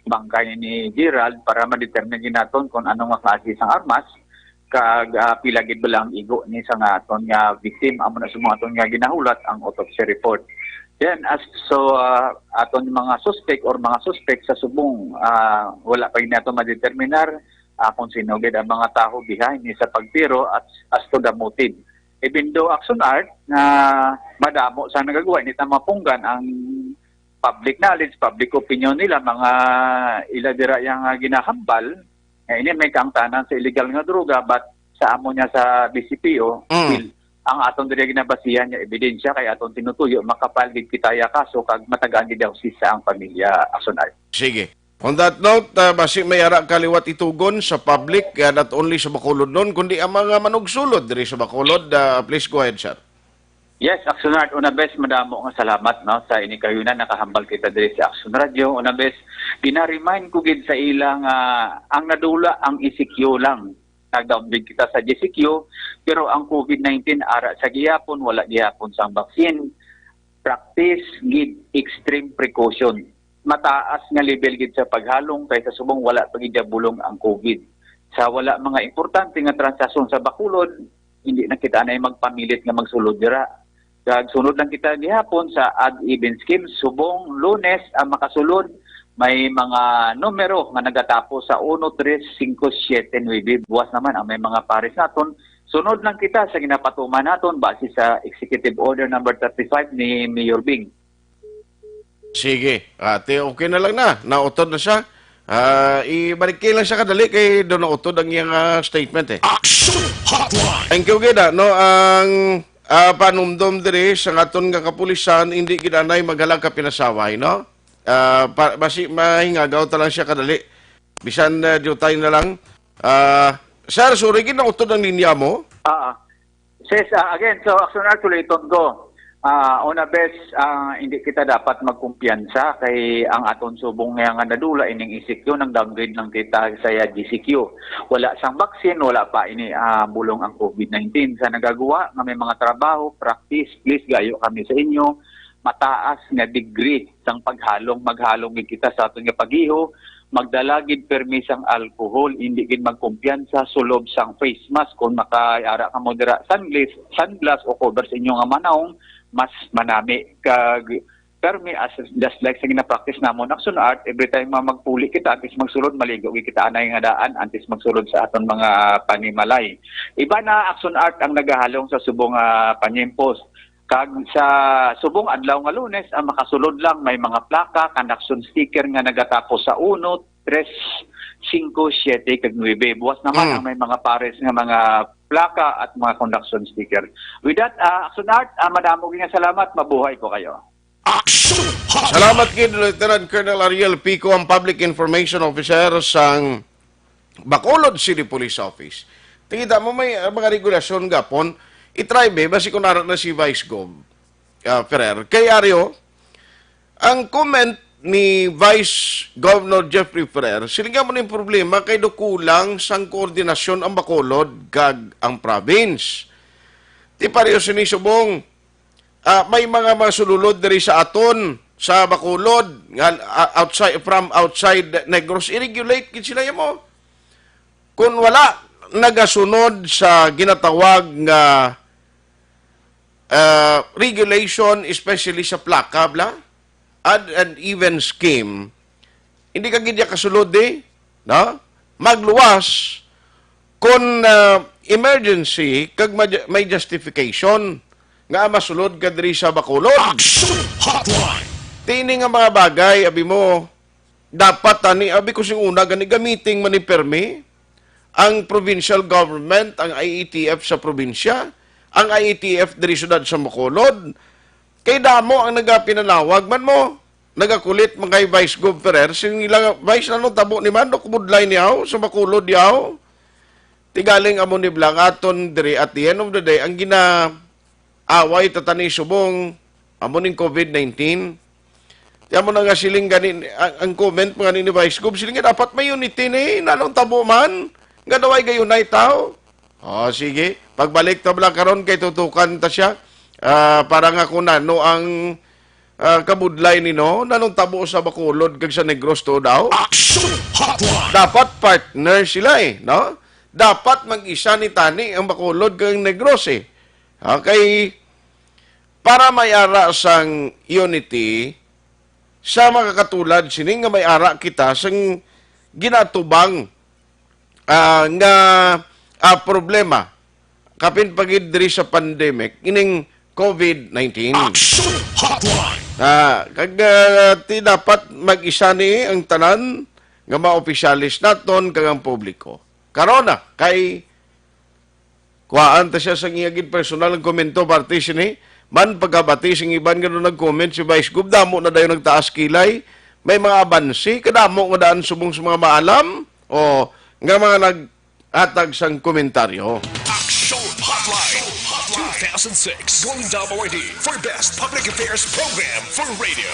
bangkay ni Gerald para ma-determine gid naton kung ano nga klase sang armas kag, ah, pila gid bala ang igo ni sa nga aton nga victim. Amo na subong aton nga ginahulat ang autopsy report. Then, as so, ah, aton mga suspect or mga suspect sa subong, ah, wala pa gid nato madeterminar, ah, kung sino gid ang mga tawo behind ni sa pagtiro at as to the motive. Even though, Action Art, na madamo sa nagagawa, hindi ta mapunggan ang public knowledge, public opinion nila, mga ila dira yang, ah, ginahambal, nga ini may kaangtanan sa illegal nga droga, but sa amo niya sa B C P O, Mm. still, ang aton diri ginabasihan nga ebidensya kay aton tinutuyo, makapal gid kita ya kaso kag matagaan gid ang hustisya ang pamilya, Action Art. Sige. On that note, ah, basi may ara ka liwat itugon sa public, ah, not only sa Bacolod nun, kundi ang mga manugsulod diri sa Bacolod. Ah, please go ahead, sir. Yes, Action Art, una bes, madamo nga salamat, no, sa ini kayo na nakahambal kita diri sa Action Radio. Una bes, gina-remind ko gid sa ila nga ang nadula ang E C Q lang. Nag-downgrade kita sa G C Q, pero ang COVID nineteen ara sa gihapon, wala gihapon sang vaccine. Practice gid extreme precaution. Mataas nga level gid sa paghalong kay sa subong wala pa gid bulong ang COVID. Sa wala mga importante nga transaksyon sa Bacolod, hindi na kita anay magpamilit nga magsulod dira. Kag sunod lang kita gihapon sa odd even scheme. Subong Lunes ang makasulod, may mga numero nga nagatapos sa uno, tres, singko, siyete, nuebe. Buwas naman ang may mga pares naton. Sunod lang kita sa ginapatuman naton base sa Executive Order number thirty-five ni Mayor Bing. Sige. Ate, okay na lang na. Nautod na siya. Ah, ibalik kayo lang siya kadali kay doon nautod ang iyang, ah, statement eh. Action Hotline. Thank you, gid, ah, no? Ang, ah, panumdom diri sa aton nga kapulisan, hindi gid anay maghalag ka pinasaway, no? Ah, pa, basi mahingagaw ta lang siya kadali. Bisan, ah, diutay na lang. Ah, sir, sorry, gid nautod ang linya mo. Ah, ah. Sis, ah, again, so, Action Art, uliton ko. Ah, una bes, ah, hindi kita dapat magkumpiyansa kay ang aton subong nga, nga nadula ining E C Q, nang downgrade lang kita sa G C Q. Wala sang vaccine, wala pa ini, ah, bulong ang COVID nineteen. Sa nagagawa nga may mga trabaho, practice, please, gayo kami sa inyo. Mataas nga degree sang paghalong, maghalong gid kita sa aton nga pagiho, magdala gid permi sang alcohol, hindi gid magkumpiyansa, sulob sang face mask. Kung makaara kamo dira sunglass, sunglass o cover sa inyo nga manawong, mas manami. Kag permi, as just like sa gina-practice namon, Action Art, every time nga magpuli kita, antes magsulod, maligo gid kita anay nga daan, antes magsulod sa aton mga panimalay. Iba na, Action Art, ang nagahalong sa subong nga panyempos. Kag sa subong adlaw nga Lunes, ang makasulod lang may mga plaka, conduction sticker nga nagatapos sa uno, tres, singko, siyete, kag nuebe. Buwas naman Mm. ang may mga pares nga mga plaka at mga conduction sticker. With that, ah, Action Art, ah, madamo nga salamat. Mabuhay ko kayo. Action Hotline. Salamat kay Lieutenant Colonel Ariel Pico, ang Public Information Officer sang Bacolod City Police Office. Tingita mo, may, uh, mga regulasyon gapon. I-try, be, basi kung ara na si Vice Gov, uh, Ferrer. Kay Ario, ang comment ni Vice Governor Jeffrey Ferrer, sila nga mo yung problema kay do kulang sang koordinasyon ang Bacolod kag ang province. Ti pareho sini subong, ah, may mga masululod diri sa aton, sa Bacolod, nga, ah, outside, from outside Negros, i-regulate gid sila mo. Kung wala nagasunod sa ginatawag nga, ah, regulation, especially sa plaka, bla, odd and even scheme, hindi ka gid ya kasulod, eh, no? Magluwas kung, ah, emergency kag ma-, may justification nga masulod ka diri sa Bacolod. Action Hotline. Tini nga mga bagay, abi mo, dapat tani, abi ko sing una, gani gamiting man ni permi ang provincial government, ang I A T F sa probinsya, ang I A T F diri siyudad sa Bacolod. Kay damo ang nagapinanawag man mo. Nagakulit man kay Vice Gov Ferrer, sing nila, "Vice, ano tabo ni man? Nakubudlay ni aw sa Bacolod yaw." Tigaling amo ni Blang aton diri at the end of the day, ang ginaaway tatani subong amo ning COVID nineteen. Ti amo na nga siling gani, ang, ang comment pa gani ni Vice Gov, siling nga dapat may unity ni, nanong tabo man, nga daw ay gayunay tao. Oh, sige. Pagbalik ta bala karon kay tutukan ta siya. Ah, para nga kung ano ang, ah, kabudlay nino, nanong tabo sa Bacolod kag sa Negros to daw? Action Hotline! Dapat partner sila eh, no? Dapat mag-isa ni tani ang Bacolod kag Negros eh. Okay? Para may ara sang unity, sa mga katulad sini nga may ara kita sang ginatubang, ah, nga, ah, problema, kapin pa gid diri sa pandemic, ining covid nineteen. Action Hotline! Ah, kag, ah, ti dapat mag-isa ni ang tanan nga mga opisyales naton kag ang publiko. Karon na, kay kuhaan ta siya sang iya gid personal nga komento parte sini, man pagkabati sing iban nga nag-comment si Vice Gov, damo na dayon nagtaas kilay, may mga abansi, kadamo nga daan subong sa mga maalam, o nga mga naghatag sang komentaryo. Action Hotline two thousand six Golden Dome Awardee for Best Public Affairs Program for Radio.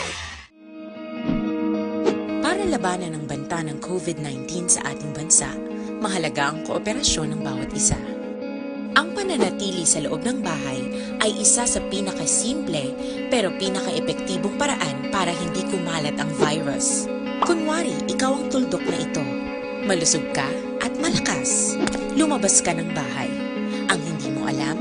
Para labanan ang banta ng covid nineteen sa ating bansa, mahalaga ang kooperasyon ng bawat isa. Ang pananatili sa loob ng bahay ay isa sa pinakasimple pero pinakaepektibong paraan para hindi kumalat ang virus. Kunwari, ikaw ang tuldok na ito. Malusog ka at malakas. Lumabas ka ng bahay. Ang hindi mo alam,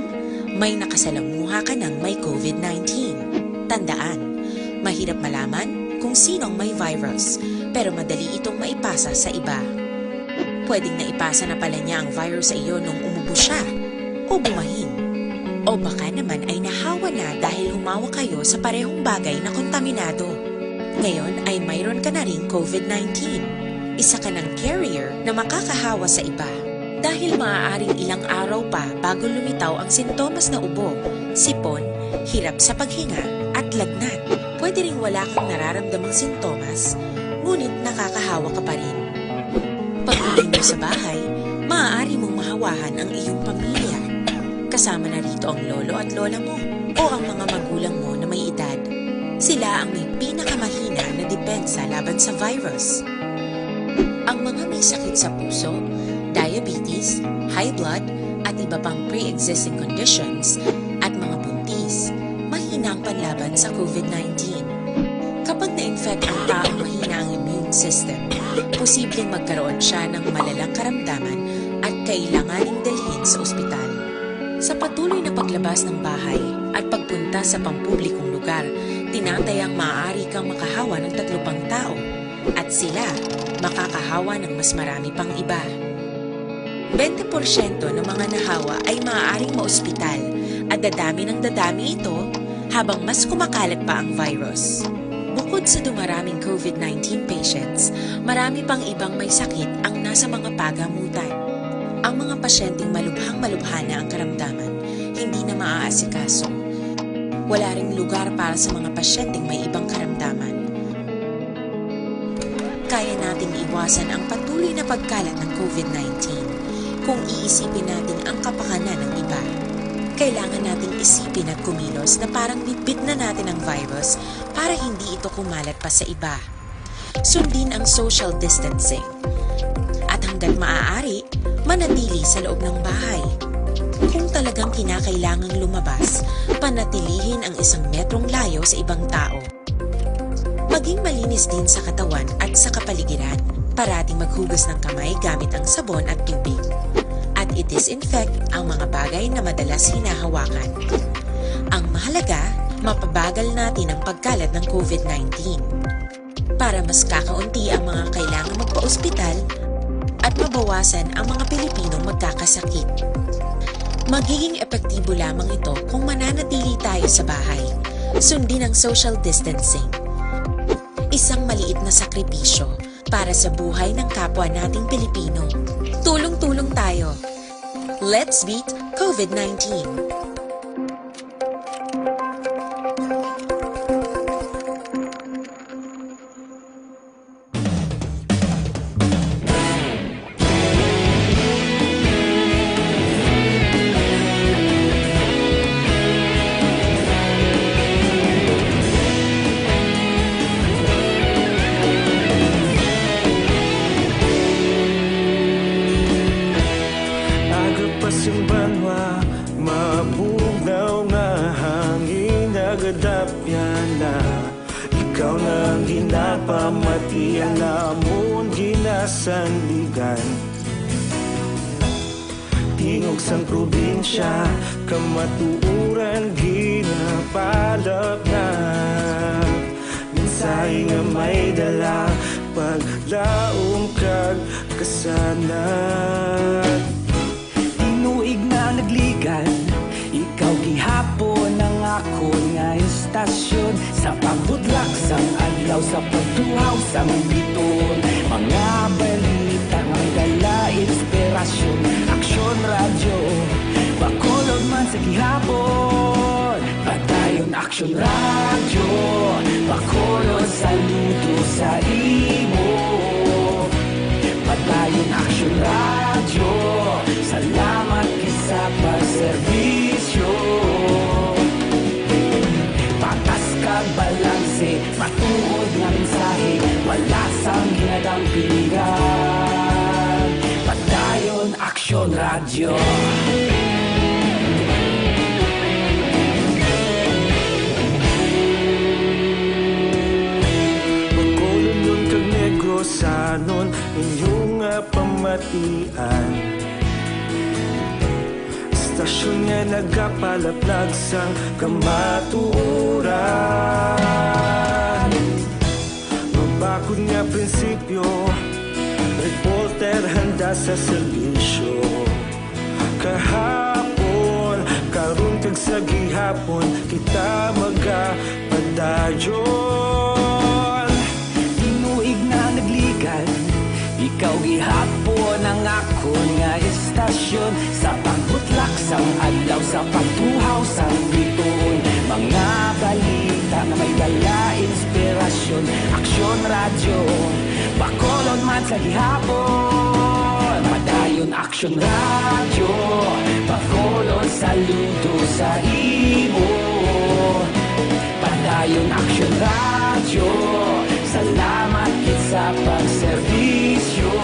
may nakasalamuha ka ng may covid nineteen. Tandaan, mahirap malaman kung sino ang may virus, pero madali itong maipasa sa iba. Pwedeng naipasa na pala niya ang virus sa iyo nung umubo siya o bumahin. O baka naman ay nahawa na dahil humawa kayo sa parehong bagay na kontaminado. Ngayon ay mayroon ka na ring covid nineteen. Isa ka ng carrier na makakahawa sa iba. Dahil maaaring ilang araw pa bago lumitaw ang sintomas na ubo, sipon, hirap sa paghinga, at lagnat. Pwede ring wala kang nararamdamang sintomas, ngunit nakakahawa ka pa rin. Pag-uwi mo sa bahay, maaari mong mahawahan ang iyong pamilya. Kasama na rito ang lolo at lola mo o ang mga magulang mo na may edad. Sila ang may pinakamahina na depensa laban sa virus. Ang mga may sakit sa puso, diabetes, high blood, at iba pang pre-existing conditions, at mga buntis, mahina ang panlaban sa covid nineteen. Kapag na-infect ang taong mahina ang immune system, posibleng magkaroon siya ng malalang karamdaman at kailanganing dalhin sa ospital. Sa patuloy na paglabas ng bahay at pagpunta sa pampublikong lugar, tinatayang maaari kang makahawa ng tatlo pang tao at sila makakahawa ng mas marami pang iba. Bente porsyento ng mga nahawa ay maaaring maospital at dadami ng dadami ito habang mas kumakalat pa ang virus. Bukod sa dumaraming covid nineteen patients, marami pang ibang may sakit ang nasa mga pagamutan. Ang mga pasyenteng malubhang-malubha na ang karamdaman, hindi na maaasikaso. Wala ring lugar para sa mga pasyenteng may ibang karamdaman. Kaya nating iwasan ang patuloy na pagkalat ng covid nineteen kung iisipin natin ang kapakanan ng iba. Kailangan nating isipin at kumilos na parang bitbit na natin ang virus para hindi ito kumalat pa sa iba. Sundin ang social distancing. At hanggat maaari, manatili sa loob ng bahay. Kung talagang kinakailangang lumabas, panatilihin ang isang metrong layo sa ibang tao. Maging malinis din sa katawan at sa kapaligiran. Parating maghugas ng kamay gamit ang sabon at tubig. At i-disinfect ang mga bagay na madalas hinahawakan. Ang mahalaga, mapabagal natin ang pagkalat ng covid nineteen. Para mas kakaunti ang mga kailangang magpaospital at mabawasan ang mga Pilipinong magkakasakit. Magiging epektibo lamang ito kung mananatili tayo sa bahay. Sundin ang social distancing. Isang maliit na sakripisyo para sa buhay ng kapwa nating Pilipino. Tulong-tulong tayo. Let's beat covid nineteen. Sa banwa, mabugnaw nga hangin nagadapyan na. Ikaw na ang ginapamati, ang amon ginasandigan. Tingog sang probinsya, kamatuoran ginapalapnap. Mensahe nga may dala, paglaom kag kasanag. Tinuig na nagligan, ikaw gihapon ang akon nga istasyon. Sa pagbutlak sang adlaw, sa pagtuhaw sang bituon, mga balita nga may dala inspirasyon. Aksyon Radyo, Bacolod man sa gihapon. Padayon Aksyon Radyo, Bacolod, saludo sa imo. Padayon Aksyon Radyo, salamat gid sa pagserbisyo. Patas kag balanse, matuod nga mensahe, wala sang ginadampingan. Padayon Aksyon Radyo. Bacolodnon kag Negrosanon, inyo nga pamatian. Istasyon nga nagapalaplag sang kamatuoran. Mabakod nga prinsipyo, reporter handa sa serbisyo. Kahapon, karon kag sa gihapon, kita magapadayon. Tinuig na nagligan, ikaw gihapon ang akon nga istasyon. Sa pagbutlak sang adlaw, sa pagtuhaw sang bituon, mga balita nga may dala inspirasyon. Aksyon Radyo, Bacolod man sa gihapon. Padayon Aksyon Radyo, Bacolod, saludo sa imo. Padayon Aksyon Radyo, salamat gid sa pagserbisyo.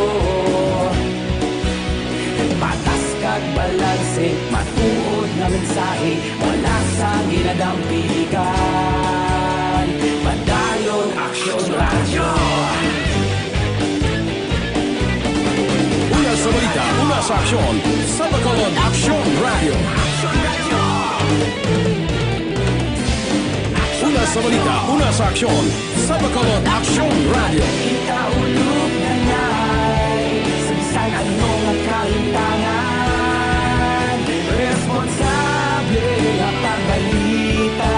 Patas kag balanse, matuod nga mensahe, wala sang ginadampingan. Padayon Aksyon Radyo. Una sa balita, una sa aksyon, sa Bacolod Aksyon Radyo. Una sa balita, una sa aksyon, sa Bacolod Aksyon Radyo. Kita ulog na ngay, sa bisan ano nga kalintangan, responsable nga pagbalita,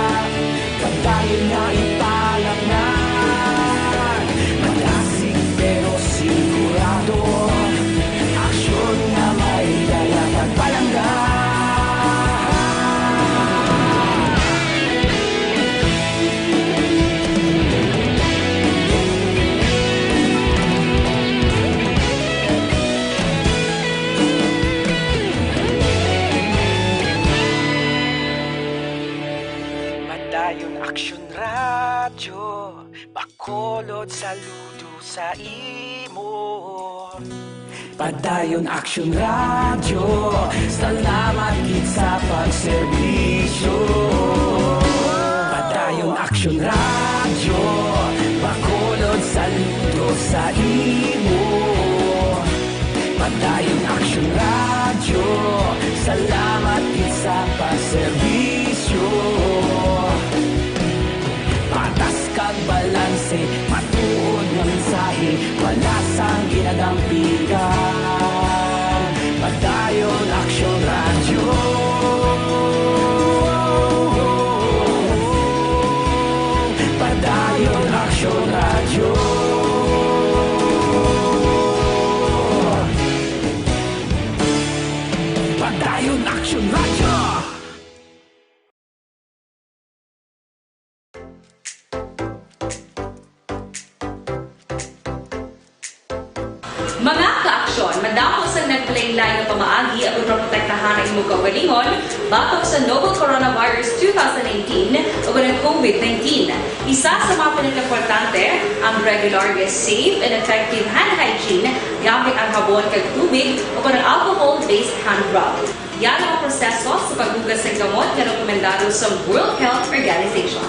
padayon nga italaknay. Malasig pero sigurado, aksyon nga may dala kag palangga. Padayon Aksyon Radyo, Bacolod, saludo sa imo. Padayon Aksyon Radyo, salamat gid sa pagserbisyo. Padayon Aksyon Radyo, Bacolod, saludo sa imo. Padayon Aksyon Radyo, salamat gid sa pagserbisyo. Patas kag balanse, matuod nga mensahe, wala sang ginadampingan. Padayon Aksyon Radyo. Padayon Aksyon Radyo. Padayon Aksyon Radyo. Mga ka-aksyon, madamo sang nagpalain-lain nga pamaagi aron maprotektahan ang imong kaugalingon batok sa novel coronavirus two thousand nineteen o ang COVID nineteen. Isa sa mga pinakaimportante, ang regular nga safe and effective hand hygiene gamit ang habon kag tubig o ang alcohol-based hand rub. Yara ang proseso sa paghugas sang gamot nga rekomendado sa World Health Organization.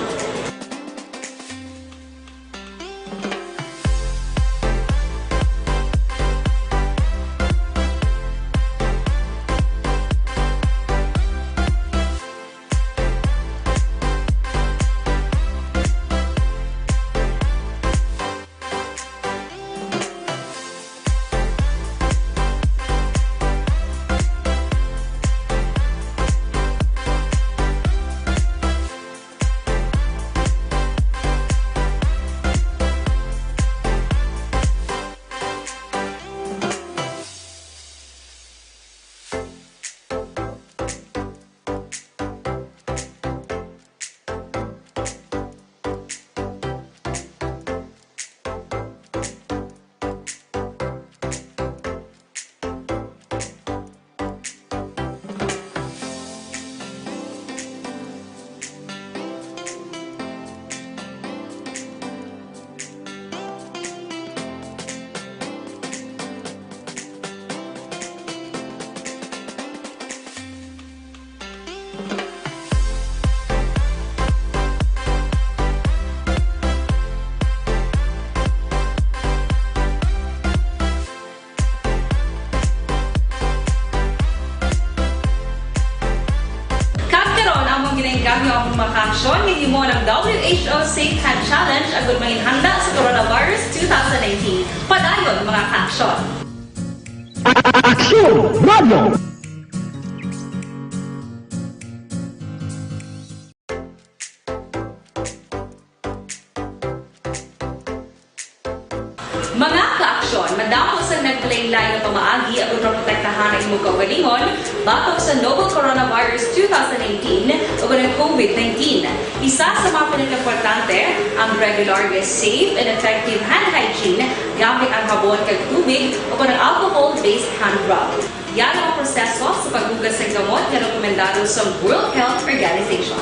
Kag karon, amon ginaengganyo ang mga kaaksyon nga gihimo ng W H O Safe Hand Challenge agud manginhanda sa coronavirus two thousand nineteen. Padayon, mga kaaksyon. Aksyon Radio! Mga kaaksyon, madamo sang naglain-lain nga pamaagi aron maprotektahan ang imong kaugalingon batok sa novel coronavirus two thousand nineteen o ang COVID nineteen. Isa sa mga pinakaimportante ang regular nga safe and effective hand hygiene gamit ang habon kag tubig o ang alcohol-based hand rub. Yara ang proseso sa paghugas sang gamot nga rekomendado sa World Health Organization.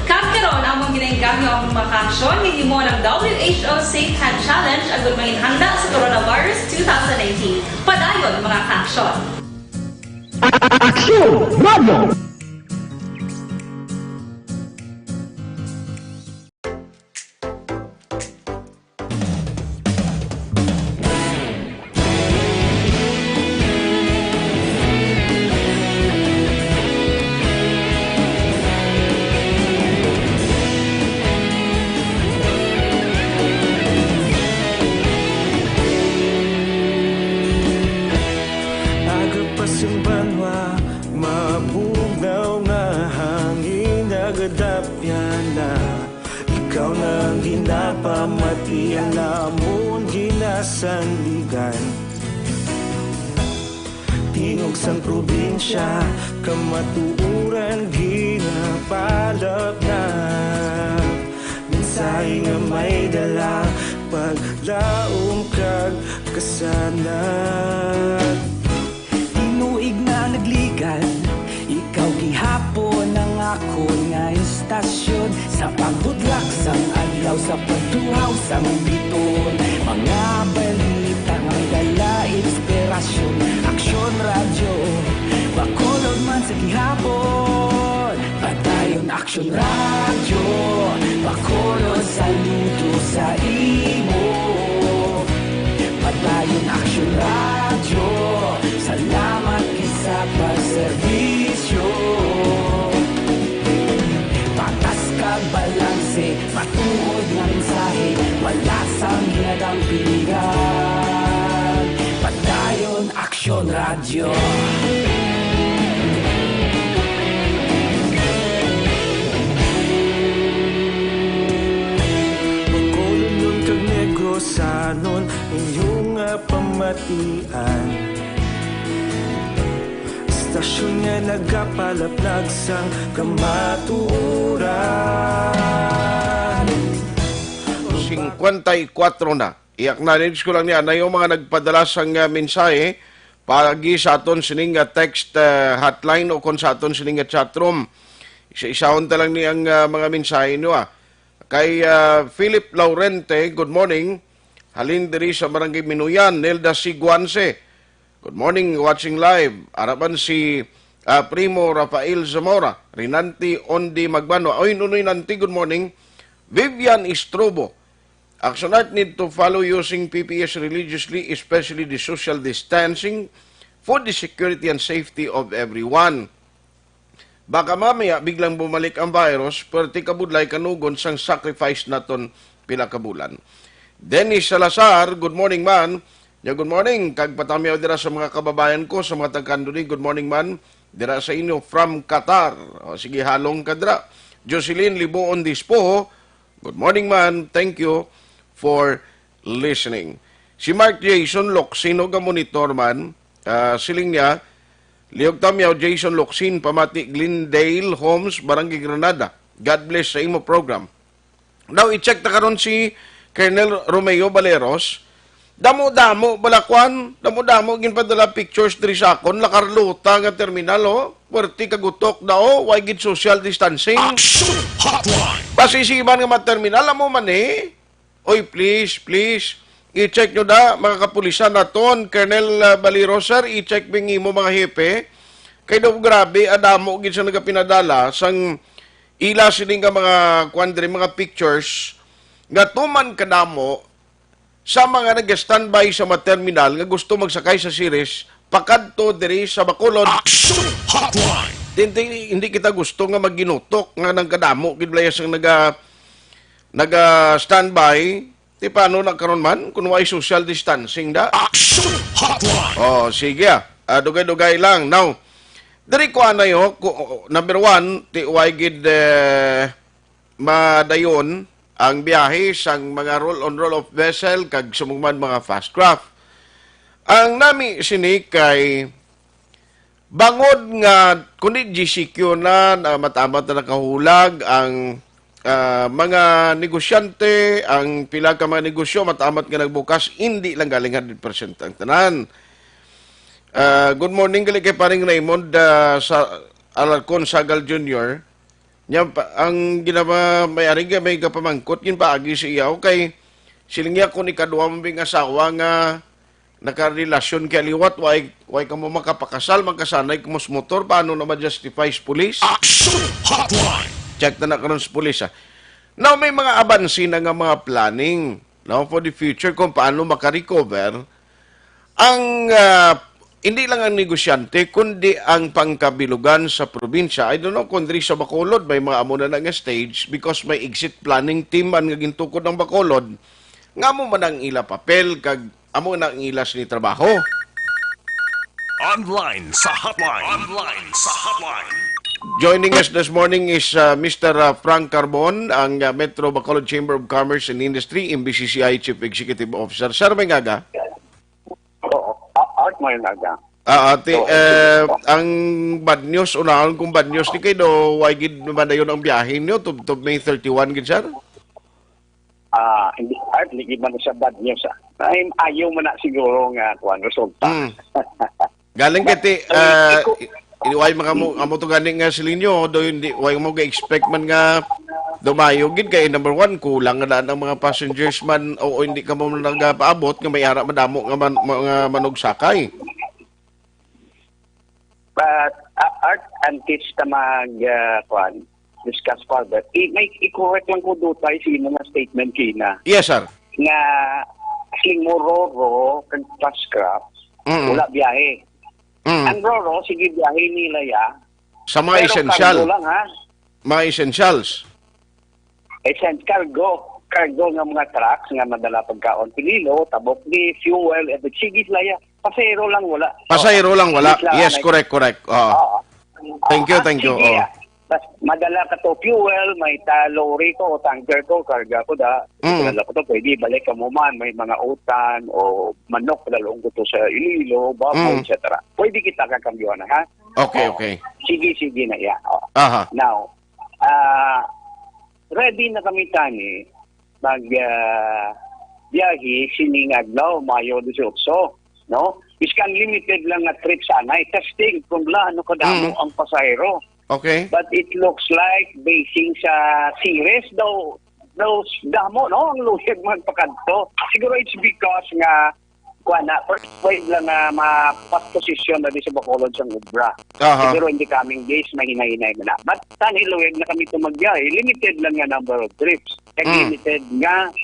Kag karon, amon ginaengganyo ang mga kaaksyon nga gihimo ng W H O Safe Hand Challenge agud manginhanda sa coronavirus two thousand nineteen. Padayon, mga kaaksyon. Aksyon Radio! Aga pa sing banwa, mabugnaw nga hangin nagadapyan na. Ikaw na ang ginapamati, ang amon ginasandigan. Tingog sang probinsya, kamatuoran ginapalapnap. Mensahe nga may dala, paglaom kag kasanag. Tinuig na nagligad, ikaw gihapon ang Akon nga istasyon, sa pagbutlak sang adlaw, sa pagtuhaw sang biton, mga balita nga dala inspirasyon. Aksyon Radyo, Bacolod man sa gihapon. Padayon Aksyon Radyo, Bacolod saludo sa imo. Padayon Aksyon Radyo, salamat kay sa pagserbisyo. Patas kag balanse, matuod nga mensahe, wala sang hinadang piligan. Padayon Aksyon Radyo. Bacolodnon kag Negrosanon, inyo nga pamatian. Istasyon nga nagapalaplag sang kamatuoran. Singkwenta y kuwatro na. I-acknowledge ko lang ni anay ang mga nagpadala sang, ah, mensahe paagi sa aton sining, ah, text, ah, hotline o kon sa aton sining, ah, chat room. Isa-isahon ta lang ni ang, ah, mga mensahe nyo, ah. Kay, ah, Philip Laurente, good morning. Halin diri sa Barangay Minuyan, Nelda Siguanse. Good morning, watching live. Araban si, ah, Primo Rafael Zamora, Rinanti Ondi Magbano. Oy, Nunoy Nanti, good morning. Vivian Istrobo, Action Art need to follow using P P S religiously, especially the social distancing, for the security and safety of everyone. Baka mamaya biglang bumalik ang virus, perti kabudlay kanugon sang sacrifice naton pila ka bulan. Dennis Salazar, good morning man. Ya, good morning. Kag patamiaw dira sa mga kababayan ko sa mga taga-Kanluri, good morning man. Dira sa inyo from Qatar. O, sige, halong ka dira. Jocelyn Libuon Dispoho, good morning man. Thank you for listening. Si Mark Jason Locsin, o, ga-monitor man, ah, siling niya, Liog Tamyaw, Jason Locsin, pamati Glendale Homes, Barangay Granada. God bless sa imo program. Now, i-check ta karon si Colonel Romeo Baleros. Damo-damo, balakwan, damo-damo ginpadala pictures diri sa akon, La Carlota nga terminal, oh. Puwerte kagutok na, oh, way gid social distancing. Action Hotline. Basi si iban nga mga terminal, amo man, eh. Oy, please, please, i-check nyo da, mga kapulisan naton, Colonel, ah, Baleros, sir, i-check bing imo mga hepe. Kay daw grabe, adamo gid sa nagapinadala sang ila sini nga mga, kuwan diri, mga pictures nga tuman kadamo sa mga nag-standby sa mga terminal nga gusto magsakay sa series pakadto diri sa Bacolod. Action Hotline. Hindi, hindi kita gusto nga maginutok nga nang kadamo gid balay sang naga, naga-standby. Ti paano na karon man kung way social distancing da? Action Hotline. Oh, sige, ah. Ah, dugay-dugay lang. Now, diri ko anay, oh, ku-, number one, ti way gid, eh, madayon ang biyahe sang mga roll-on, roll-off vessel kag sumugman mga fast craft. Ang nami sini kay bangod nga kundi G C Q na, na matamat na nakahulag ang, ah, mga negosyante, ang pila ka mga negosyo matamat nga nagbukas, hindi lang galing hundred percent ang tanan. Ah, good morning gali kay Paring Raymond, ah, sa Alarcon Sagal Junior. Nya, pa, ang ginama, may ari nga may gapamangkot, ginpaagi sa iya, okay, siling niya kung ikaduha mo bing asawa nga nakarelasyon kay liwat, way, way kamo makapakasal, magkasanay kamo sa motor, paano na ma-justify sa pulis? Action Hotline. Check na na karon sa pulis, ah. Now, may mga abansi na nga mga planning, no, for the future kung paano makarecover ang, ah, hindi lang ang negosyante, kundi ang pangkabilugan sa probinsya. I don't know kung diri sa Bacolod may mga amo na na nga stage because may exit planning team man nga gintukod ang Bacolod. Nga amo man ang ila papel kag amo na ang ila sini trabaho. Online sa hotline. Online sa hotline. Joining us this morning is, uh, Mister, uh, Frank Carbon, ang, uh, Metro Bacolod Chamber of Commerce and Industry, M B C C I Chief Executive Officer. Sir, may ngaga? Oo. A-, Art, may ngaga. Ah, ate, So, eh, ang bad news, unahon kong bad news ni kay do, why gid naman na yun ang biyahe niyo? Tub-, tub May thirty-one gid, sir? Ah, hindi, Art, hindi man siya bad news, ah. Ay, ayaw man na siguro nga, kuwan, resulta. Mm. Galing kay ti, Ay, ah, iko- i-, Why mga mo, amo to gani nga silinyo, do hindi, why mo ga-expect man nga dumayo gid kay number one, kulang nga daan ang mga passengers man o hindi ka mo nagapaabot nga may ara madamo nga man, mga manugsakay. But uh, Art, antes ta mag uh, kwan, discuss further, i, may i-correct lang ko dutay sa imo nga statement kina. Yes, sir. Nga siling mo Roro kag Pascrap, Mm. wala biyahe. Mm. Ang Roro, sige biyahe nila ya. Sa mga Pero essential. Cargo lang ha. Mga essentials. Essential cargo. Cargo nga mga trucks nga madala pagkaon, pililo, tabok ni fuel, eh, sige sila ya. Pasahero lang wala. Pasahero lang wala. Sige sila, Yes, may- correct, correct. Oh. Oo. Thank you, Ah, thank you. sige, Oh. ah. Bas, madala ka to fuel, may ta lorry ko o tanker ko, karga ko da. Mm. Madala ko to, pwede balik ka mo man, may mga utan o manok, dalawang ko to sa Iloilo, baboy, Mm. et cetera. Pwede kita kakambyohan, ha? Okay, Oh, okay. Sige, sige na, yeah. Oh. Aha. Now, ah, ready na kami tani mag ah, biyahe sining adlaw, Mayo dieciocho, no? Biskan limited lang nga trip sana, eh, testing kung gaano kadamo Mm. ang pasahero. Okay. But it looks like, basing sa series daw, daw damo, no, ang luyag magpakadto. Siguro it's because nga kuan na, first wave lang nga mapas posisyon na di sa Bacolod sang obra. Aha. Siguro in the coming days, mahinay-hinay na na. But tani luyag na kami tumagya, eh. Limited lang nga number of trips. Kag Mm. limited nga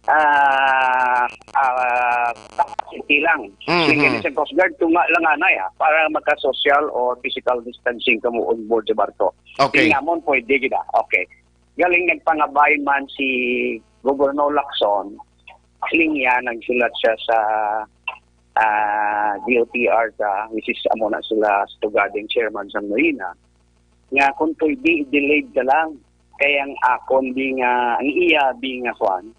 ah ah, capacity lang. Mhm. Sige sa Coast Guard, tunga lang anay, ah, para magka-social or physical distancing kamo on board sa barko. Okay. Tingnan mo, pwede gid, ah. Okay. Galing nagpangabay man si Governor Lacson, siling niya, nagsulat siya sa ah, D O T R ta, which is amo na sila sa Tugading chairman sa Marina, nga kung pwede, i-delayed ka lang. Kay ang akon di nga, ang iya di nga kwan.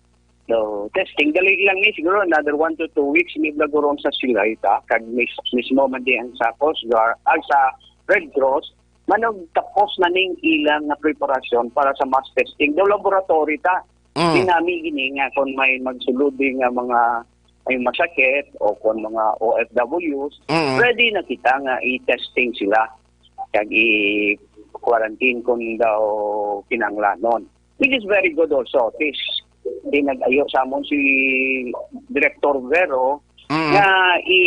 So, testing, dali lang ni, siguro another one to two weeks, ni blaguron sa sila ita, kag mis, mismo man di ang sa Coast Guard, ang sa Red Cross, manog tapos na ning ilang nga preparasyon para sa mass testing. Daw laboratory ta. Mm. Dinami gini nga kung may magsulod din nga mga may masakit o kung mga O F Ws, Mm. ready na kita nga i-testing sila kag i-quarantine kung daw kinanglanon. Which is very good also. This, di nag-ayo sa amon si Director Vero Mm. nga i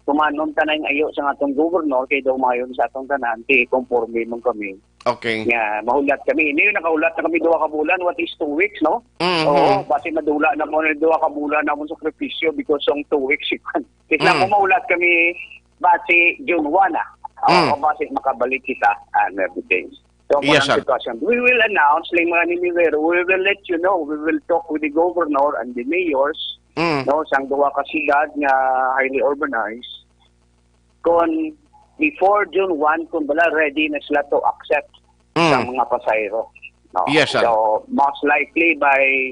kumanon ta na yung ayo sa atong gobernador kay daw mayon sa atong tanan kay conforme man kami Okay. nga mahulat kami. Hindi, nakahulat na kami duha ka bulan, what is two weeks, no? Mm. Oo, basi madula na mo na duha ka bulan na akong sakripisyo because ang two weeks, ikan. Kasi Mm. ako mahulat kami basi June one, ah. Oo, Mm. basi makabalik kita and everything. So, Yes, ang sir. Sitwasyon. We will announce, like mga ni Rivero, we will let you know. We will talk with the governor and the mayors, Mm. no, sang duha ka siyudad nga highly urbanized. Kung before June one, kung bala ready na sila to accept Mm. sa mga pasahero. No? Yes, sir. So, most likely by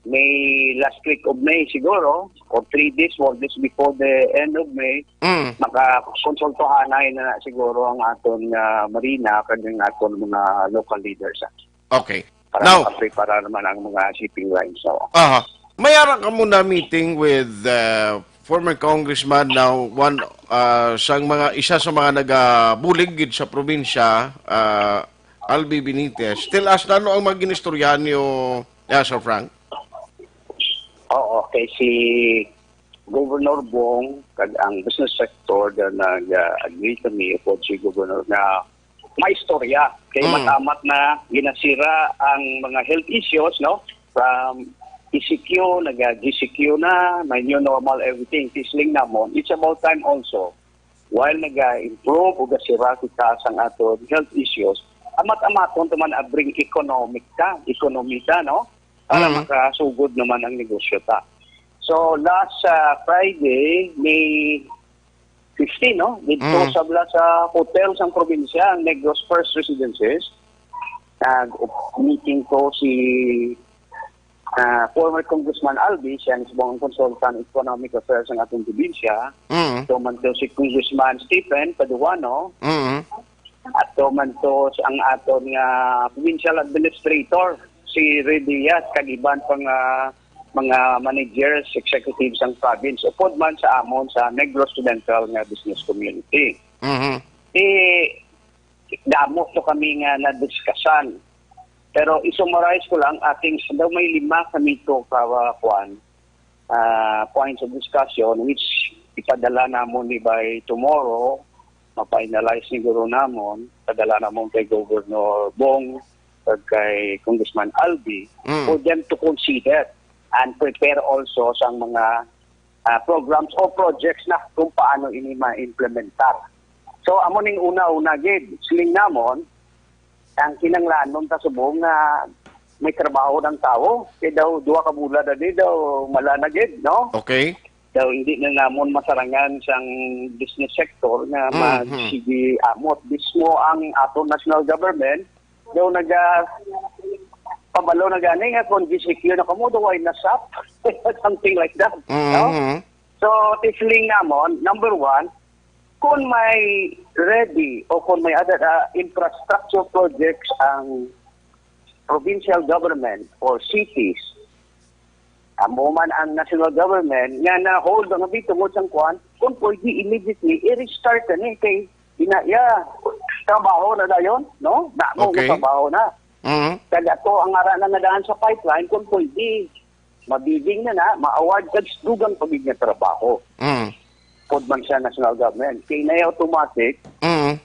May, last week of May siguro, or three days, four days before the end of May, Mm. makakonsultuhanay na, na siguro ang aton nga marina kag ang aton mga local leaders, ah, Okay. para Now, makaprepara naman ang mga shipping lines. So, aha. May ara ka muna meeting with uh, former congressman, now one uh, sang mga isa sa mga nagabulig gid sa probinsya, uh, Albi Benitez. Tell us, ano ang mga ginistoryahan niyo, uh, Sir Frank? Oo, kay si Governor Bong kag ang business sector na nag-agree kami upod si Governor nga maistorya kay Mm. matamat na ginasira ang mga health issues, no? From E C Q, nag-G C Q na, may new normal, everything. Tisling namon, it's about time also. While nag-improve o gasira kita sang aton health issues, amat-amaton naman abring economic ta, ekonomita, no? Para Mm. makasugod naman ang negosyo ta. So, last uh, Friday, May fifteen, no? Dito Mm. sa bla sa hotel sang probinsya, ang Negros First Residences, nag-meeting ko si ah, former Congressman Albi, siya mismo ang consultant economic affairs ng ating probinsya. Mm. So, man to si Congressman Stephen Paduano, Mm. at to man to ang aton nga provincial administrator, si Ray Diaz, kag iban pang ah, mga managers, executives sang province, upod man sa amon sa Negros Occidental nga business community. Mhm. Eh, damo to kami nga nadiscuss-an. Pero i-summarize ko lang, ating daw may lima kami to ka, uh, kwan, ah, points of discussion, which ipadala namon ni by tomorrow, ma-finalize siguro namon, padala namon kay Governor Bong, kag kay Congressman Albi, Mm. for them to consider and prepare also sang mga, ah, programs or projects na kung paano ini ma-implementar. So, amo ning una-una gid, siling namon, ang kinahanglanon ta subong nga may trabaho ng tao. Kay daw, duha ka bulan na di daw, mala na gid, no? Okay. Daw, hindi na namon masarangan sang business sector nga Mhm. magsige amot. Mismo ang aton national government, daw naga-, pabalo na gani nga kung G C Q na kamo, daw, why na sap? Something like that, no? Mhm. So, siling namon, number one, kung may ready o kung may other, ah, infrastructure projects ang provincial government or cities, amo man ang national government nga na-hold ang abi tungod sang kwan, kung pwede immediately i-restart na ni kay ina-, ya, trabaho na dayon, no? Damo Okay. nga trabaho na. Mhm. Kag ato ang ara na nga daan sa pipeline, kung pwede, mabibing na na, ma-award kag dugang pa gid nga trabaho. Mm. Pud man siya national government. Kay na automatic, Mm.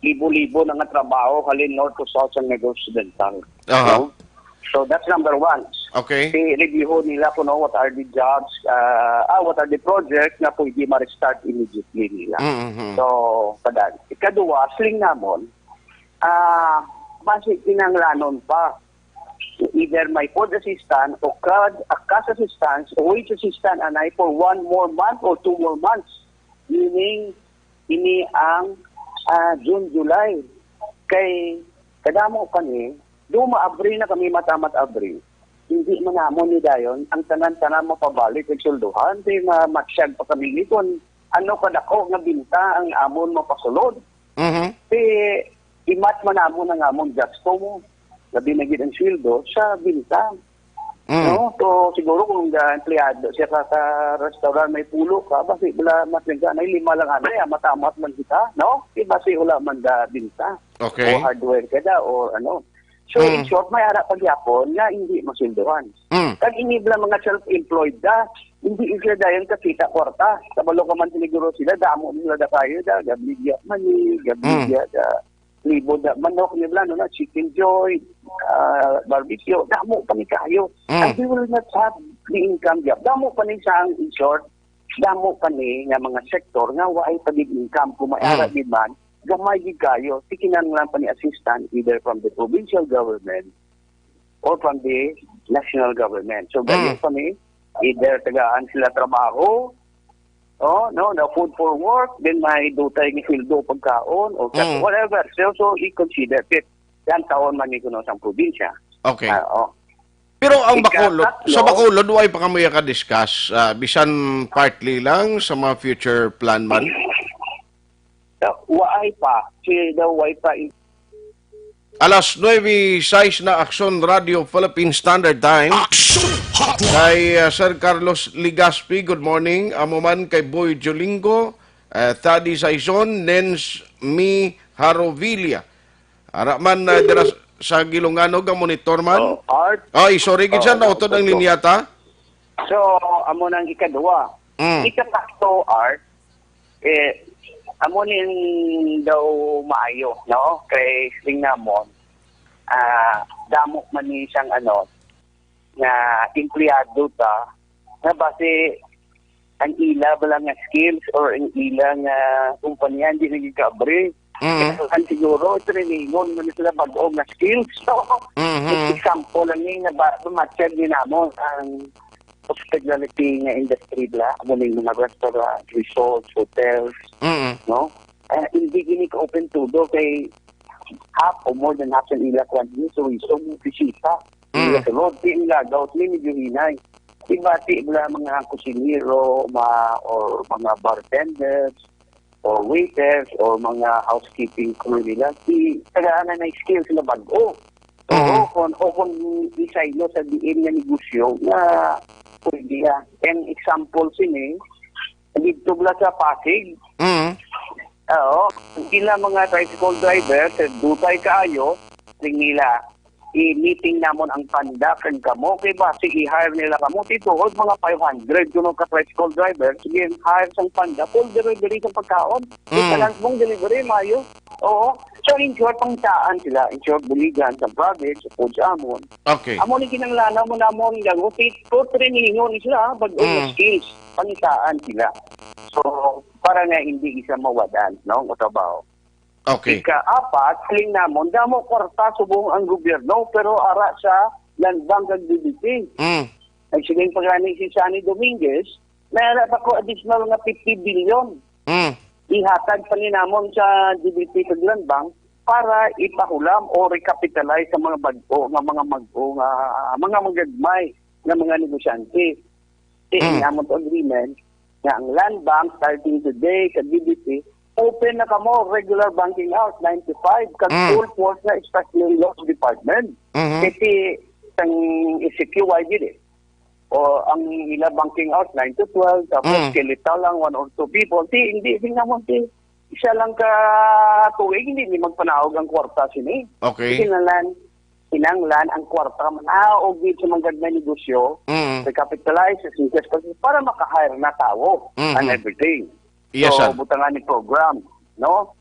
libo-libo na nga trabaho halin north to south sa Negros Occidental. Aha. No? So that's number one. Okay. Si review nila kung, no, what are the jobs, ah, ah, what are the projects na pwede ma-restart immediately nila. Mm-hmm. So, padan. Ikaduha, siling namon, ah, basi kinahanglanon pa either may food assistance o CAD, a cash assistance o wage assistance anay for one more month or two more months. Meaning, ini ang, ah, June, July. Kay kadamo pa ni, do maabri na kami, matamat abri. Hindi man namon ni dayon ang tanan-tanan mapabalik kag sulduhan, kay ma-, matsyag pa kami ni kung ano kadako nga binta ang amon mapasulod. Mhm. Kay imat man namon ang amon gasto mo. Labi na gid ang sweldo sa binta. Mm. No? So, siguro kung ga-, empleyado siya ka, ka restaurant, may pulo ka, basi wala mas nagka, may lima lang ano, eh, matamat man kita, no? Di basi wala man da binta. Okay. O hardware ka da, o ano. So, in Mm. short, may ara pa gyapon nga hindi masilduhan. Mm. Kag ini bala mga self-employed da, hindi sila dayon kakita kwarta. Kabalo ka man siguro sila, damo nila da kayo da, gabligya man ni, gabligya Mm. da. Libo da, manok ni bala, no, na chicken joy, ah, barbecue, damo pa ni kayo. Mm. And they will not have the income gap. Damo pa ni sa ang, in short, damo pa ni nga mga sektor nga waay pa gid income. Kung may Mm. ara gid man, gamay gid kayo. Ti kinahanglan pa ni assistance either from the provincial government or from the national government. So, gayo Mm. pa ni, either tagaan sila trabaho, oh, no, the food for work, then may dutay nga sweldo, pagkaon, o ka-, Mm. whatever. So, so, i-consider it. Yan taon man ni kuno sang probinsya. Okay. Ah, oh. Pero ang Bacolod, Ikakatlo, sa Bacolod, why pa kamo ka-discuss? Ah, bisan partly lang sa mga future plan man? So, waay pa. Si daw, waay pa in- Alas nuebe sais na, Aksyon Radio Philippine Standard Time. Aksyon Hotline. Kay, ah, Sir Carlos Legaspi, good morning. Amo man kay Boy Jolingo, ah, Thady Saison, Nens Mi Harovilla. Ara man, ah, dira s-, sa Gilongano, ga monitor man. Oh, Art. Ay, sorry, gid siya, Oh, nautod ang opo. linya ta. So, amo nang ikaduha. Mm. Ikatatlo, Art, eh, amo ning daw maayo, no? Kay siling namon, ah, damo man ni siyang, ano, nga empleyado ta, nga base ang ila bala nga skills or ang ila nga kumpanya hindi nagkakabri. Mm. Kaya ang siguro, trainingon man sila bag-o nga skills. So, Mhm. example lang ni nga ba, matchag ni namon ang hospitality nga industry bala, amo ning mga restaurant, resorts, hotels, Mm. no? Eh, hindi gini ka open todo kay half or more than half sa ila kwan ni tourism, bisita. Mm. Ila sulod, di ang lagaw, di medyo hinay. Di bati bala mga kusinero, ma-, or mga bartenders, or waiters, or mga housekeeping crew nila, di tagaan na skills na bag-o. Oo, Mhm. kung, o kung isaylo sa diin nga negosyo nga pwede, ah. Ang example sini, dito bala sa Pasig, Mhm. Oo, ang ila mga tricycle driver, sa dutay kaayo, siling nila, i-meeting namon ang panda kag kamo, kay basi i-hire nila kamo, tituod mga five hundred kuno ka tricycle driver, sige, hire sang panda, full delivery sa pagkaon. Mm. Sa lang mong delivery, mayo. Oo. So, in short, pangitaan sila. In short, buligan sa province, sa food sa amon. Okay. Amo ni kinahanglanan mo namon, gago, fit ko, trainingon sila, bag-o nga Mm. skills, pangitaan sila. So, para nga hindi isa mawadan, no, ang trabaho. Okay. Ika-apat, siling namon, damo kwarta subong ang gobyerno, pero ara sa Land Bank kag D B P. Mm. Nagsiling pa gani si Sonny Dominguez, may ara pa ko additional nga fifty billion. Mm. Ihatag pa ni namon sa D B P kag Land Bank para ipahulam o recapitalize sa mga bag-o nga mga mag-o nga mga magagmay nga mga negosyante. Kay Mm. ang amon agreement nga ang Land Bank starting today sa D B P, open na kamo regular banking hours, nine to five, kag Mm. full force na especially yung law department. Mhm. Kasi sang E C Q Y gid eh. O ang ila banking hours, nine to twelve, tapos Mm. kilita lang one or two people. Di, hindi din naman di. Isa lang ka tuig, hindi ni magpanaog ang kwarta sini. Okay. Kinahanglan, kinahanglan ang kwarta manaog gid sa mga gagmay negosyo, Mm. recapitalize, sa interest, para maka-hire na tawo Mm-hmm. and everything. Yes, So, sir. butangan ni program, no?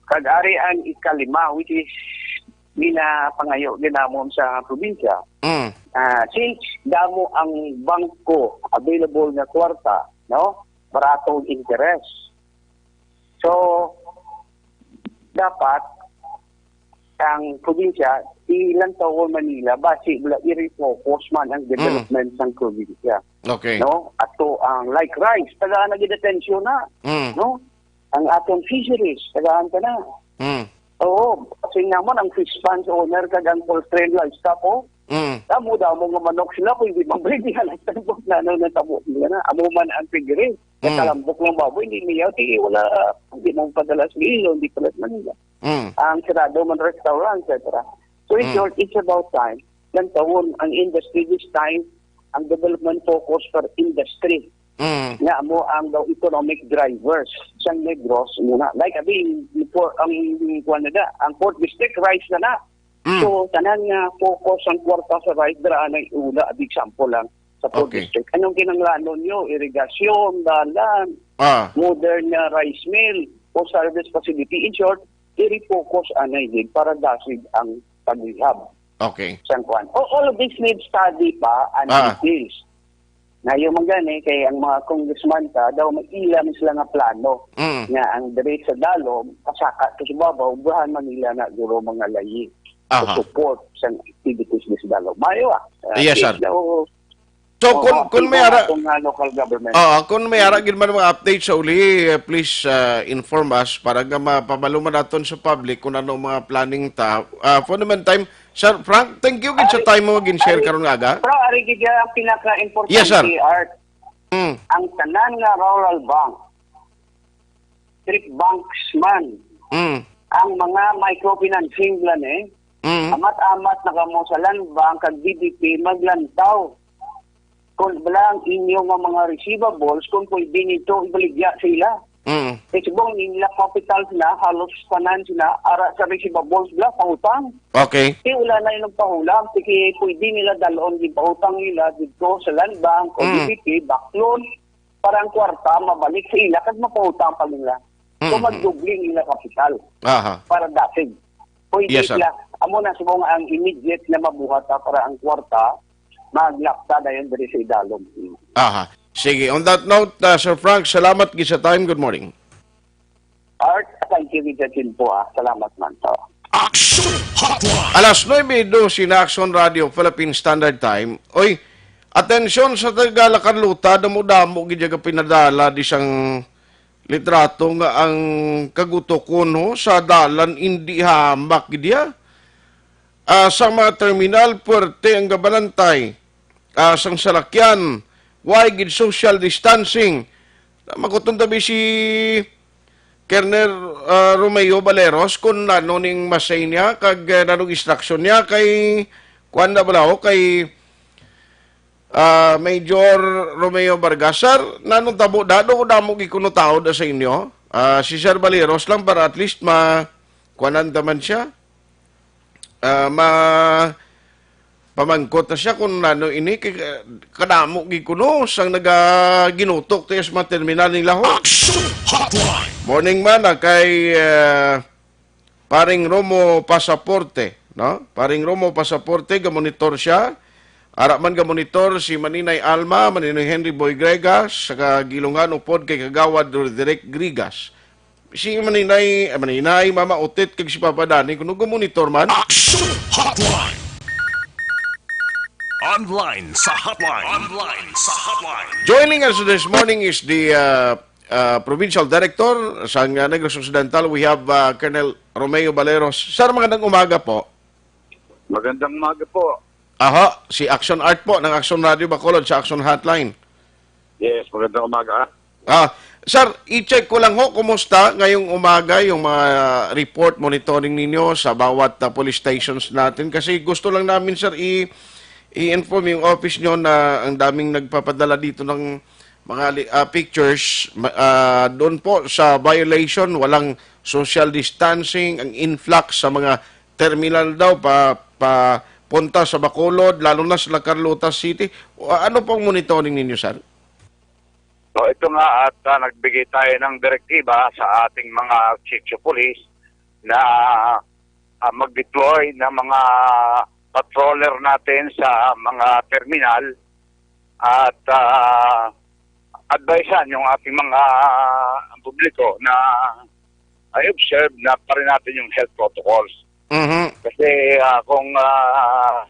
Kag ari ang ikalima, which is ginapangayo ginamon sa probinsya. Mm. Ah, since damo ang bangko available nga kwarta, no? Barato ang interest. So, dapat ang probinsya, ilang taon Manila, basi wala i-refocus man ang Mm. development sang probinsya. Okay. No? Ato ang like rice, tagaan na gid atensyon na. Mm. No? Ang atong fisheries, tagaan ka na. Mm. Oo, kasi naman ang fish ponds owner kag ang poultry and livestock, oh. Mm. Damo-damo nga manok sila, kung hindi mabili, halatang kung ano na tabo nila na. Amo man ang piggery. Mm. Nakalambok ng baboy, hindi niya, sige, wala, hindi mo padala sa Iloilo, hindi pala sa Manila. Mm. Ang sarado man restaurant, et cetera. So, in Mm. short, it's about time. Lang taon, ang industry this time, ang development focus for industry. Mm. Nga mo ang daw economic drivers sang Negros muna. Like, abi, for, ang, kuwan na da, ang fourth district, rice na na. Mm. So, tanan nga focus ang kwarta sa rice, dira na ula, big sample lang sa fourth Okay. district. Anong kinanglanon nyo? Irigasyon, dalan, Ah. modern na rice mill, o service facility. In short, i-refocus anay din para dasig ang pag-rehab Okay. sang kwan. O, all of this needs study pa and Ah. details. Ngayon man gani, kay ang mga congressman ta, daw may ilam sila nga plano Mm. nga ang diri sa dalom, pasaka to sa babaw, buhan man nila na guro mga layi Aha. to support sa activities ni sa dalom. Mayo ah. Ah, Yes, sir. yes, oo. So, Oo, kung, kung may tingnan ara, nato nga local government. Oo, kung may ara gid man mga update sa uli, eh, please, ah, inform us para nga mapabalo man naton sa public kung ano mga planning ta. Ah, for the meantime, Sir Frank, thank you gid sa Ay, time mo gin-share ay, karon nga aga. Bro, ari gid ang pinaka-importante, Yes, sir. Art. Mm. Ang tanan nga rural bank, strip banks man, Mm. ang mga microfinancing plan eh, Mm. amat-amat na kamo sa Land Bank kag D B P maglantaw. Kung bala ang inyo nga mga receivables, kung pwede nito ibaligya sa ila. Mm. Kay subong nila capital sila, halos tanan sila, ara sa receivables sila, pangutang. Okay. Di wala na ilang pahulam, sige, pwede nila dalon, di pautang nila dito sa Land Bank o Mm. D B P, back loan, para ang kwarta mabalik sa ila, kag mapautang pa nila. So, Mm. magdubling nila kapital Aha. para dasig. Pwede Yes, sir. sila, amo na subong ang immediate na mabuhat, ah, para ang kwarta, maglapta dayon diri sa idalom. Aha. Sige, on that note, uh, Sir Frank, salamat gid sa time. Good morning. Art, thank you gid sa tempo, ah. Salamat man. Oh. Action Hotline. Alas nuebe dose na Action Radio, Philippine Standard Time. Oy, atensyon sa taga La Carlota, damo-damo gid ang pinadala di sang litrato nga ang kaguto kuno sa dalan indi hamak gid iya. Ah, sa mga terminal, puwerte ang gabalantay, ah, sang salakyan, way gid social distancing. Makuton tabi si Colonel, ah, Romeo Baleros kung nano ning masay niya, kag, eh, nanong instruction niya kay, kuwan na bala, o, kay, ah, Major Romeo Vargas. Sir, nanong tabo, dado ko damo gikuno tao da sa inyo? Ah, si Sir Baleros lang para at least ma-, kuanan ta man siya. Ah, ma-, pamangkot na siya kung ano ini, kay, ah, kadamo gid kuno sang nagaginutok to sa mga terminal nila, ho. Action Hotline! Morning man, ah, kay, ah, Paring Romo Pasaporte, no? Paring Romo Pasaporte, gamonitor siya. Ara man gamonitor si Maninay Alma, Maninoy Henry Boy Gregas, sa kagilungan upod kay Kagawad Roderick Grigas. Si Maninay, ah, Maninay, Mama Otit, kag si Papa Dani, kuno gamonitor man. Action Hotline! Online sa hotline. Online sa hotline. Joining us this morning is the, uh, uh, Provincial Director sa, uh, Negros Occidental. We have, uh, Colonel Romeo Baleros. Sir, magandang umaga po. Magandang umaga po. Aha, si Action Art po ng Action Radio Bacolod sa Action Hotline. Yes, magandang umaga. Ah, sir, i-check ko lang ho, kumusta ngayong umaga yung mga report, monitoring ninyo sa bawat, ah, police stations natin? Kasi gusto lang namin, sir, i-, i-inform yung office nyo na ang daming nagpapadala dito ng mga li-, ah, pictures. Ma-, ah, doon po sa violation, walang social distancing, ang influx sa mga terminal daw pa, pa punta sa Bacolod, lalo na sa La Carlota City. O, ano pong monitoring ninyo, sir? So, ito nga at, ah, nagbigay tayo ng direktiba sa ating mga chiefs of police na, ah, mag-deploy ng mga patroller natin sa mga terminal at, ah, advisean yung ating mga publiko na i-observe na pa rin natin yung health protocols. Mhm. Kasi, ah, kung, ah,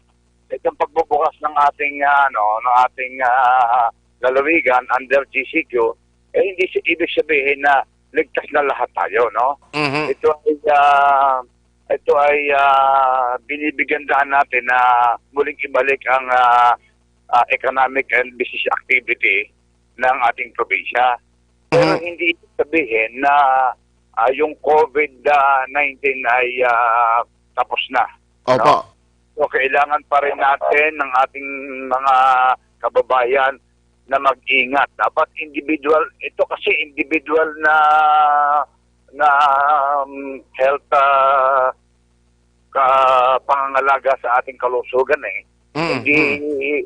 itong pagbubukas ng ating, ah, ano, ng ating, ah, lalawigan under G C Q, eh, hindi si-, ibig sabihin na ligtas na lahat tayo, no? Mhm. Ito ay, ah, ito ay, ah, binibigyan daan natin na muling ibalik ang, ah, ah, economic and business activity ng ating probinsya. Pero Mhm. hindi ibig sabihin na, ah, yung COVID nineteen ay, ah, tapos na, Opo. no? So, kailangan pa rin natin ng ating mga kababayan na mag-ingat. Dapat individual, ito kasi individual na, na, um, health, ah, ka-, pangangalaga sa ating kalusugan eh. Mm, Hindi, mm.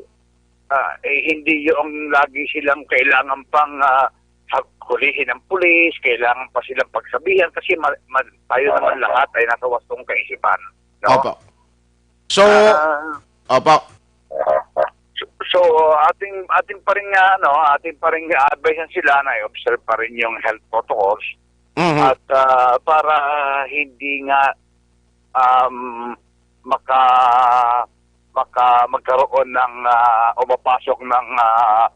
ah, eh, hindi yung lagi silang kailangan pang, ah, hag-, hulihin ng pulis, kailangan pa silang pagsabihan kasi ma-, ma-, tayo naman lahat ay nasa wastong kaisipan, no? Opo. So, Ah, opo. So, so, ating, ating pa rin nga, ano, ating pa rin advisean sila na i-observe pa rin yung health protocols Mhm. at, ah, para hindi nga, um, maka-, maka-, magkaroon ng, ah, o mapasok ng, ah,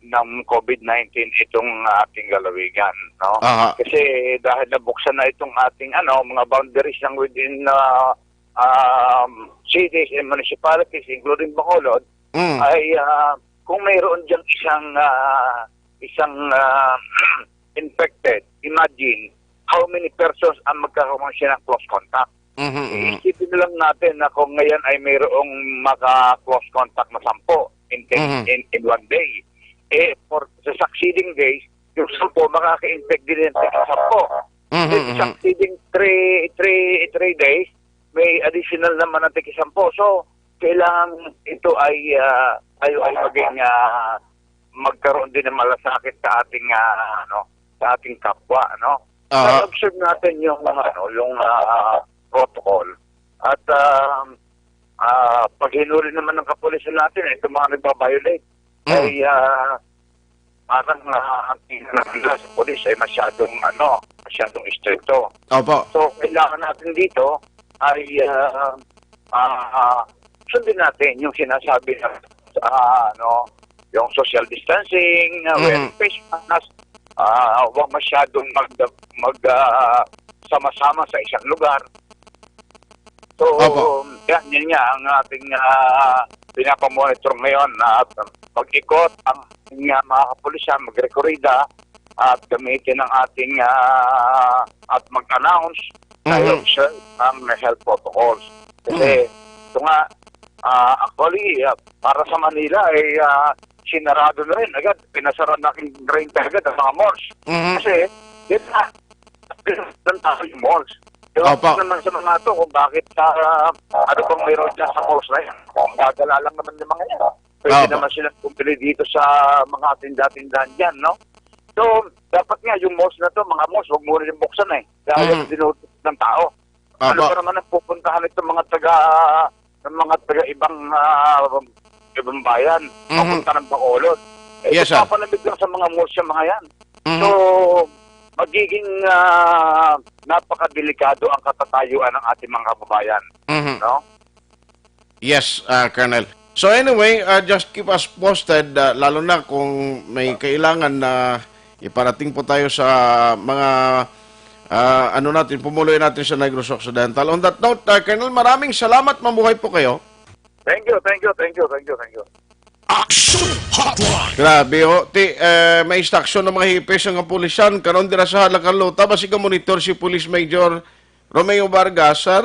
ng COVID nineteen itong ating lalawigan, no? Aha. Kasi dahil nabuksan na itong ating, ano, mga boundaries ng within, ah, um, cities and municipalities, including Bacolod, Mm. ay, ah, kung mayroon diyang isang, ah, isang, ah, infected, imagine how many persons ang magkakaroon siya ng close contact. Mhm, mhm. Isipin na lang natin na kung ngayon ay mayroong maka-close contact na sampu in ten, Mhm. in, in one day. Eh, for the succeeding days, yung sampu makaka-infect din ng tig-sampu. Mhm, Then mhm. succeeding three, three, three days, may additional naman ang tig-sampu. So, kailangan ito ay, ah, tayo ay maging, ah, magkaroon din ng malasakit sa ating, ah, ano, sa ating kapwa, no? Aha. Kaya observe natin yung, ano, yung, ah, protocol. At, ah, ah, pag hinuli naman ng kapulisan natin, itong mga nagbabiolate, Mm. ay, ah, parang, ah, ang tingin nila sa pulis ay masyadong, ano, masyadong istrikto. Opo. So, kailangan natin dito ay, ah, ah, sundin natin yung sinasabi ng, ah, ano, yung social distancing, ah, Mhm. wearing face mask, ah, huwag masyadong mag-, mag-, ah, sama-sama sa isang lugar. So, Opo. yan, yun nga ang ating, ah, pinapamonitor ngayon na mag-ikot ang ating, ah, mga kapulisan, magrekorida at gamitin ang ating, ah, at mag-announce na Mhm. i-observe ang health protocols. Kasi, Mhm. ito nga, ah, actually, ah, para sa Manila, ay, ah, sinarado na rin agad. Pinasara na rin agad ang mga malls. Mhm. Kasi, Di ba? Ng tao yung malls. Ewan Opo. ko naman sa mga to kung bakit, ah, ano bang mayroon dyan sa malls na yan. Gagala lang naman yung mga yan. Pwede Opo. naman silang bumili dito sa mga tinda-tindahan dyan, no? So, dapat nga yung malls na to, mga malls, huwag muna yung buksan eh. Dahil Mhm. dinutok ng tao. Ano Opo. pa naman ang pupuntahan nitong mga taga, ng mga taga ibang, ah, ibang bayan, Mhm. papunta ng Bacolod? Eh, Yes, sir. Papalamig lang sa mga malls yung mga yan. Mhm. So, magiging, ah, napakadelikado ang katatayuan ng ating mga kababayan, Mhm. no? Yes, ah, Colonel. So anyway, ah, just keep us posted, ah, lalo na kung may kailangan na iparating po tayo sa mga, ah, ano natin, pumuloy natin sa Negros Occidental. On that note, ah, Colonel, maraming salamat. Mabuhay po kayo. Thank you, thank you, thank you, thank you, thank you. Action Hotline. Grabe, oh. Ti, eh, may instruction ng mga hipis ang kapulisan. Karon dira sa Hala Carlota, basi ka monitor si Police Major Romeo Vargas, sir.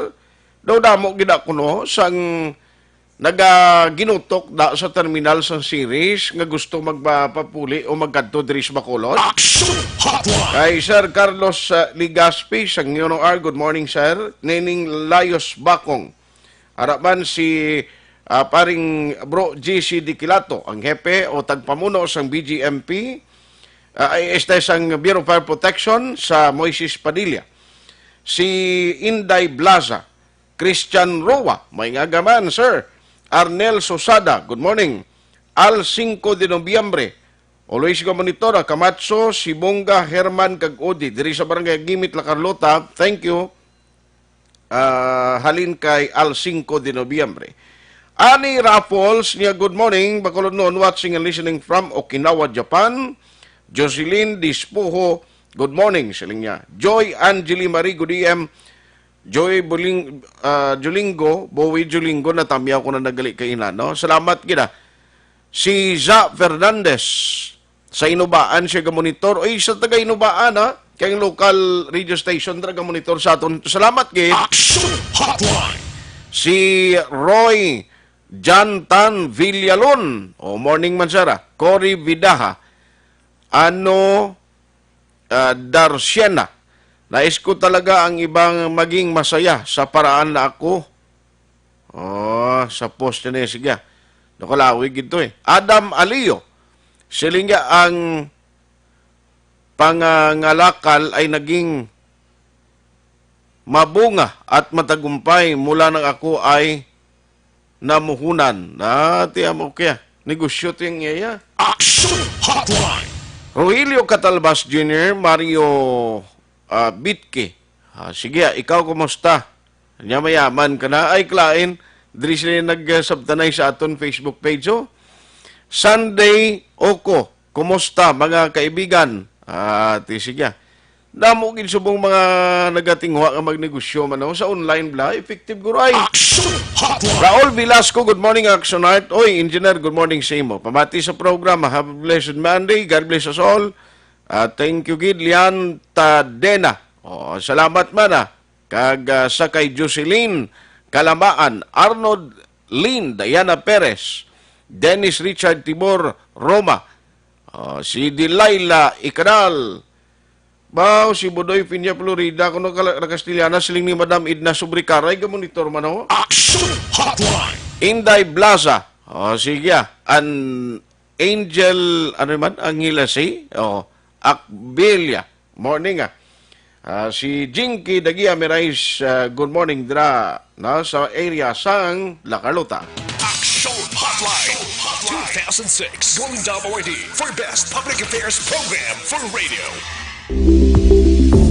Daw damo gid ako, no, sang nagaginutok da sa terminal sang Ceres nga gusto magpapuli o magkadto diri sa Bacolod. Action Hotline. Kay Sir Carlos, uh, Legaspi sang Yono R, good morning, sir. Nining Layos Bakong. Ara man si, ah, paring Bro G C Diquilato, ang hepe o tagpamuno sang B G M P, ah, ay, este sang Bureau of Fire Protection sa Moises Padilla. Si Inday Blaza, Christian Roa, may nga gaman, sir. Arnel Sosada, good morning. Al Cinco de Noviembre, always ko monitor, ah, Camacho, Sibonga, Herman, kag Odi, diri sa Barangay Gimit, La Carlota. Thank you. Ah, halin kay Al Cinco de Noviembre. Ani Raffles niya, good morning, Bacolodnon, watching and listening from Okinawa, Japan. Jocelyn Dispuho, good morning, siling niya. Joy Angeli Marie, good A M. Joy Buling-, ah, Julingo, Bowie Julingo, natamyaw ko na nagali kaina, no? Salamat gid, ah. Si Za Fernandez, sa Inubaan siya gamonitor. Oy, sa taga Inubaan, ha? Kay ang local radio station taga monitor sa aton. Salamat gid. Action Hotline. Si Roy Jantan Villalon. O, morning man, sir, ah. Cory Vidaha. Ano, ah, Darciena. Nais ko talaga ang ibang maging masaya sa paraan na ako. Oh, sa post niya, sige. Nakalawig ito eh. Adam Alio, siling niya ang pangangalakal ay naging mabunga at matagumpay mula nang ako ay namuhunan. Ah, tiyan mo kaya. Negosyo tiyang iya. Action Hotline. Rogelio Catalbas Junior, Mario, ah, Bitke. Ah, sige, ah, ikaw kumusta? Nya mayaman ka na. Ay, klain. Diri sila nagsabtanay sa aton Facebook page, oh. Sunday Oko, kumusta, mga kaibigan? Ah, ti sige. Damo gid subong mga nagatinguha nga magnegosyo man, oh, sa online bala. Effective guro ay. Action Hotline. Raul Velasco, good morning, Action Art. Oy, Engineer, good morning sa imo. Pamati sa programa. Have a blessed Monday. God bless us all. Ah, thank you gid, Lian Tadena. Oh, salamat man, ah. Kag, ah, sa kay Jocelyn Kalamaan, Arnold Lynn, Diana Perez, Dennis Richard Timor Roma, ah, si Delilah Ikadal, baw si Budoy Piña Florida, kuno ka, na Castellana, siling ni Madam Edna Subrikaray, gamonitor man, oh. Action Hotline. Inday Blaza, oh, sige, ah, an Angel, ano man, Angela C, oh, Akbilia, morning, ah. Ah, si Jinky Dagia Mirais, ah, good morning dira na sa area sang La Carlota. Action Hotline, two thousand six, Golden Dome Awardee for Best Public Affairs Program for Radio.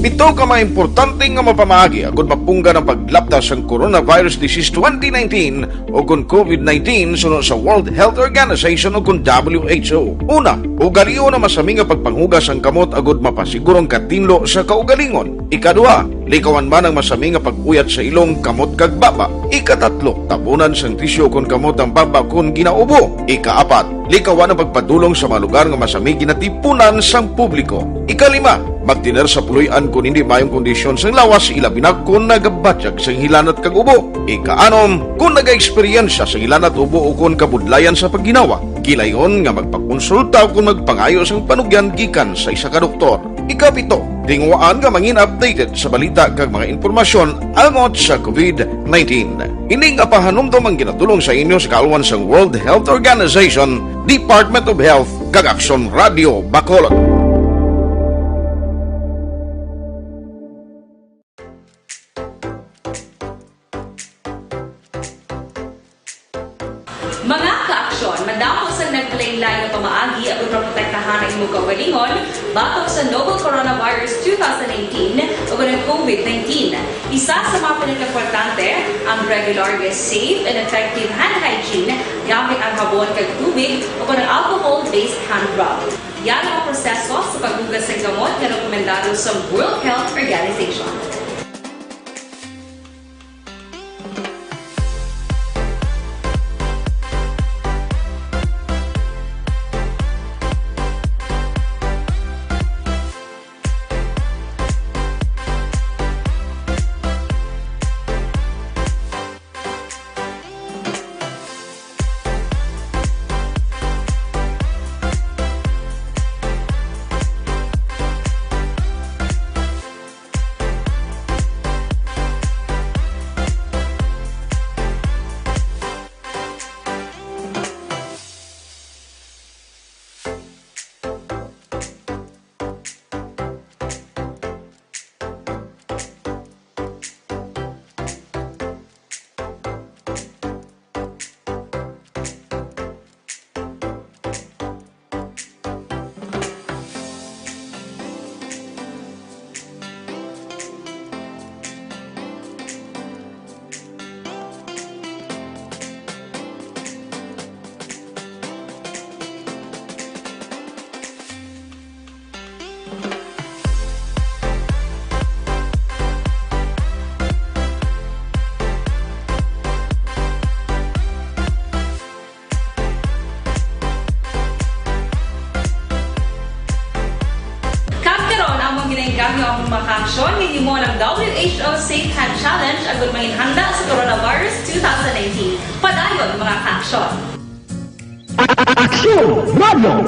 Pito ka mga importante nga mapamaagi agud mapunggan ang paglapda sang coronavirus disease twenty nineteen o kon COVID nineteen suno sa World Health Organization o kon W H O. Una, ugalion ang masami nga pagpanghugas sang kamot agud mapasiguro ang katinlo sa kaugalingon. Ikaduha, likawan man ang masami nga pag-uyat sa ilong, kamot kag baba. Ikatatlo, tabunan sang tisyu kon kamot ang baba kon ginaubo. Ikaapat, likawan ang pagpadulong sa mga lugar nga masami ginatipunan sang publiko. Ikalima, magtener sa puloy-an kon hindi maayong kondisyon sang lawas, ilabi na kon nagabatyag sang hilanat kag ubo. Ikaanom, kon nagaeksperyensya sang hilanat, ubo ukon kabudlayan sa pagginawa, gilayon nga magpakonsulta ukon magpangayo sang panugyan gikan sa isa ka doktor. Ikapito, tinguhaan nga mangin updated sa balita kag mga impormasyon angot sa COVID nineteen. Ini nga pahanumdom ang ginatulong sa inyo sa kaalwan sang World Health Organization, Department of Health, kag Aksyon Radio Bacolod. Mga ka-aksyon, madamo sang naglain-lain nga pamaagi aron maprotektahan ang imong kaugalingon batok sa novel coronavirus two thousand nineteen o ang COVID nineteen. Isa sa mga pinakaimportante ang regular nga safe and effective hand hygiene gamit ang habon kag tubig o ang alcohol-based hand rub. Yara ang proseso sa paghugas sang gamot nga rekomendado sa World Health Organization. Kag karon, amon ginainggangyo ang mga kaaksyon nga himo ng W H O Safe Hand Challenge agud mangin handa sa coronavirus two thousand nineteen. Padayon, mga kaaksyon. Aksyon Radio!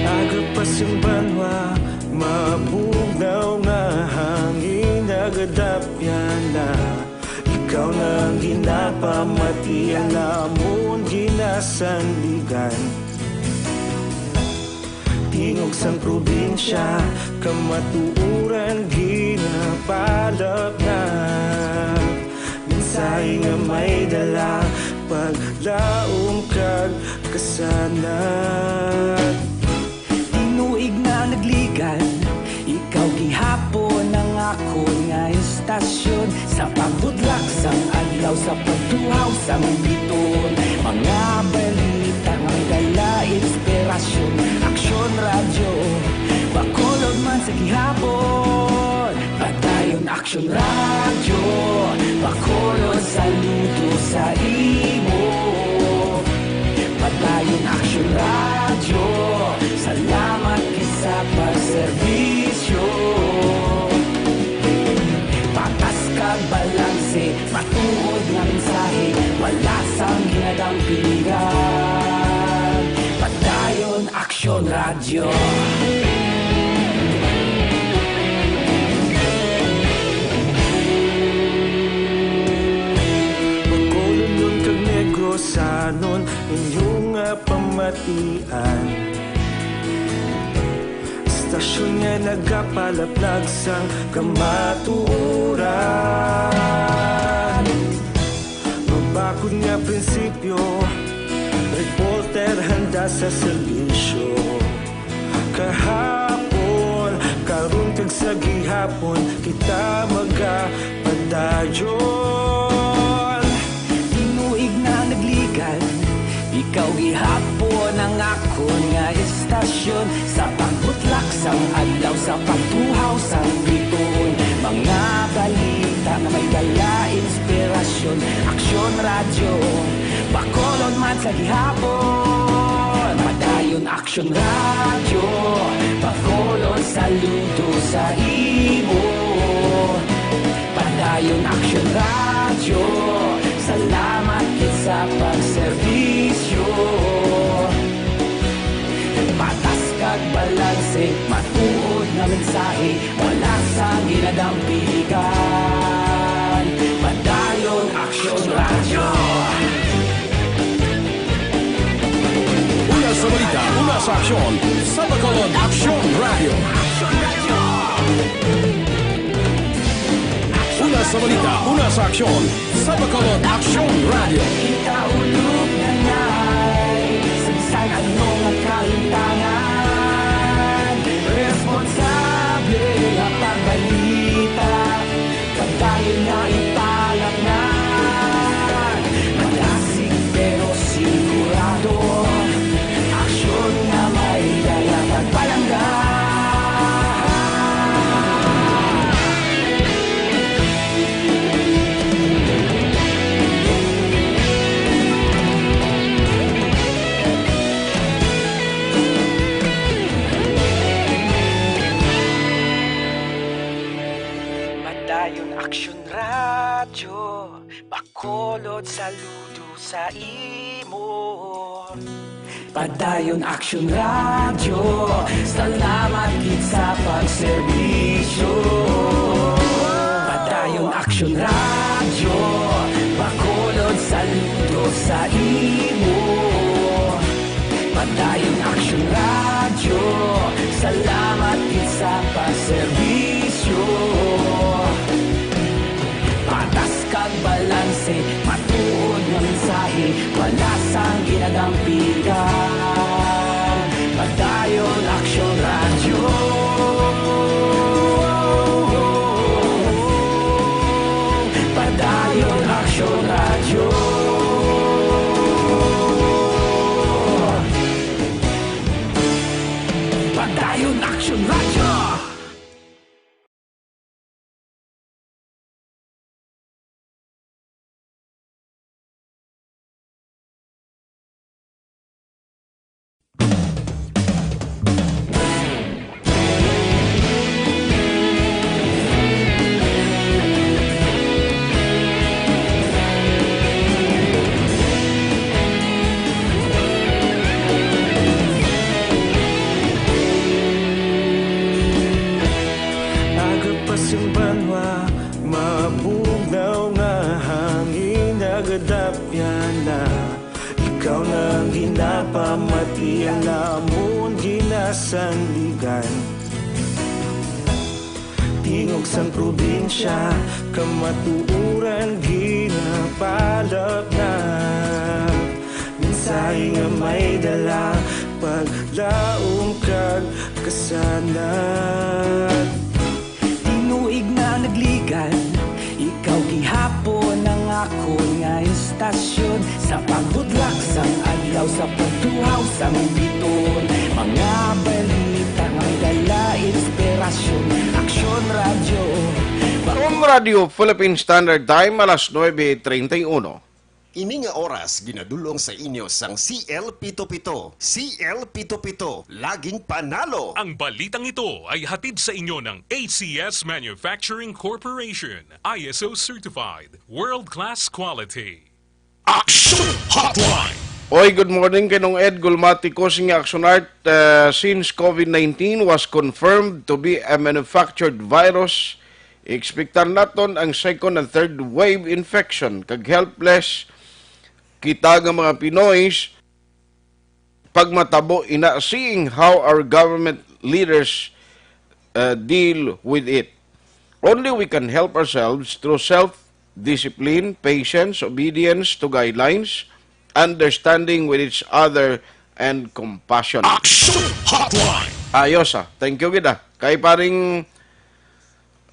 Aga pa sing banwa, mabugnaw nga hangin nagadapyan na. Ikaw na ang ginapamati, ang amon ginasandigan. Tingog sang probinsya, kamatuoran ginapalapnap. Mensahe nga may dala, paglaom kag kasanag. Tinuig na nagligad, ikaw gihapon ang akon nga estasyon. Sa pagbutlak sang adlaw, sa pagtuhaw sang bituon, mga balita nga may dala inspirasyon. Aksyon Radyo Bacolod man sa gihapon. Padayon Aksyon Radyo Bacolod, saludo sa imo. Padayon Aksyon Radyo, salamat kay sa pagserbisyo. Patas kag balanse, matuod nga mensahe, wala sang ginadampingan. Padayon Aksyon Radyo. Bacolod kag Negros, anon inyo nga pamatian. Estasyon nga nagapalaplag sang kamatuoran. Mabakod nga prinsipyo, reporter handa sa serbisyo. Kahapon, karon kag sa gihapon, kita magapadayon. Tinuig na nagligad, ikaw gihapon ang akon nga estasyon. Sa pagbutlak sang adlaw, sa pagtuhaw sang bituon, mga balita nga may dala inspirasyon. Aksyon Radyo Bacolod man sa gihapon, Padayon Aksyon Radyo. Bacolod, saludo sa imo. Padayon Aksyon Radyo, salamat gid sa pagserbisyo. Patas kag balanse, matuod nga mensahe, wala sang ginadampigan. Padayon Aksyon Radyo. Una sa balita, una sa aksyon, sa Bacolod Aksyon Radyo. Una sa balita, una sa aksyon, sa Bacolod Aksyon Radyo. Ikaulog na ngay, sagsag ano nga kalintangan. Responsable nga pagbalita, kadayon nga ipalatnag. Malasig pero sigurado, aksyon nga may dala kag palangga. Padayon Aksyon Radyo, Bacolod, saludo sa imo. Padayon Aksyon Radyo, salamat gid sa pagserbisyo. Padayon Aksyon Radyo, Bacolod, saludo sa imo. Padayon Aksyon Radyo, salamat gid sa pagserbisyo. Patas kag balanse, matuod nga mensahe, wala sang ginadampigan. Padayon Aksyon Radyo. Padayon Aksyon Radyo. Padayon Aksyon Radyo. Aga pa sing banwa, mabugnaw nga hangin nagadapyan na. Ikaw na ang ginapamati, ang amon ginasandigan. Tingog sang probinsya, kamatuoran ginapalapnap. Mensahe nga may dala, paglaom kag kasanag. Tinuig na nagligan, ikaw gihapon ang akon nga istasyon. Sa pagbudlak sang adlaw, sa pagtuhaw sang biton, mga balita nga may dala inspirasyon. Aksyon Radyo. Aksyon Radyo, Philippine Standard Time, alas nuebe treinta y uno. Ini nga oras ginadul-ong sa inyo sang C L pito pito. C L pito pito, laging panalo. Ang balitang ito ay hatid sa inyo ng A C S Manufacturing Corporation, I S O certified, world-class quality. Action Hotline. Oy, good morning kay Nong Ed. Gulmati ko sing Action Art, uh, since COVID nineteen was confirmed to be a manufactured virus, expectar naton ang second and third wave infection, kag helpless kita nga mga Pinoy pagmatabo ina, seeing how our government leaders, uh, deal with it. Only we can help ourselves through self-discipline, patience, obedience to guidelines, understanding with each other, and compassion. Action Hotline. Ayos, ah. Thank you gid, ah. Kay paring,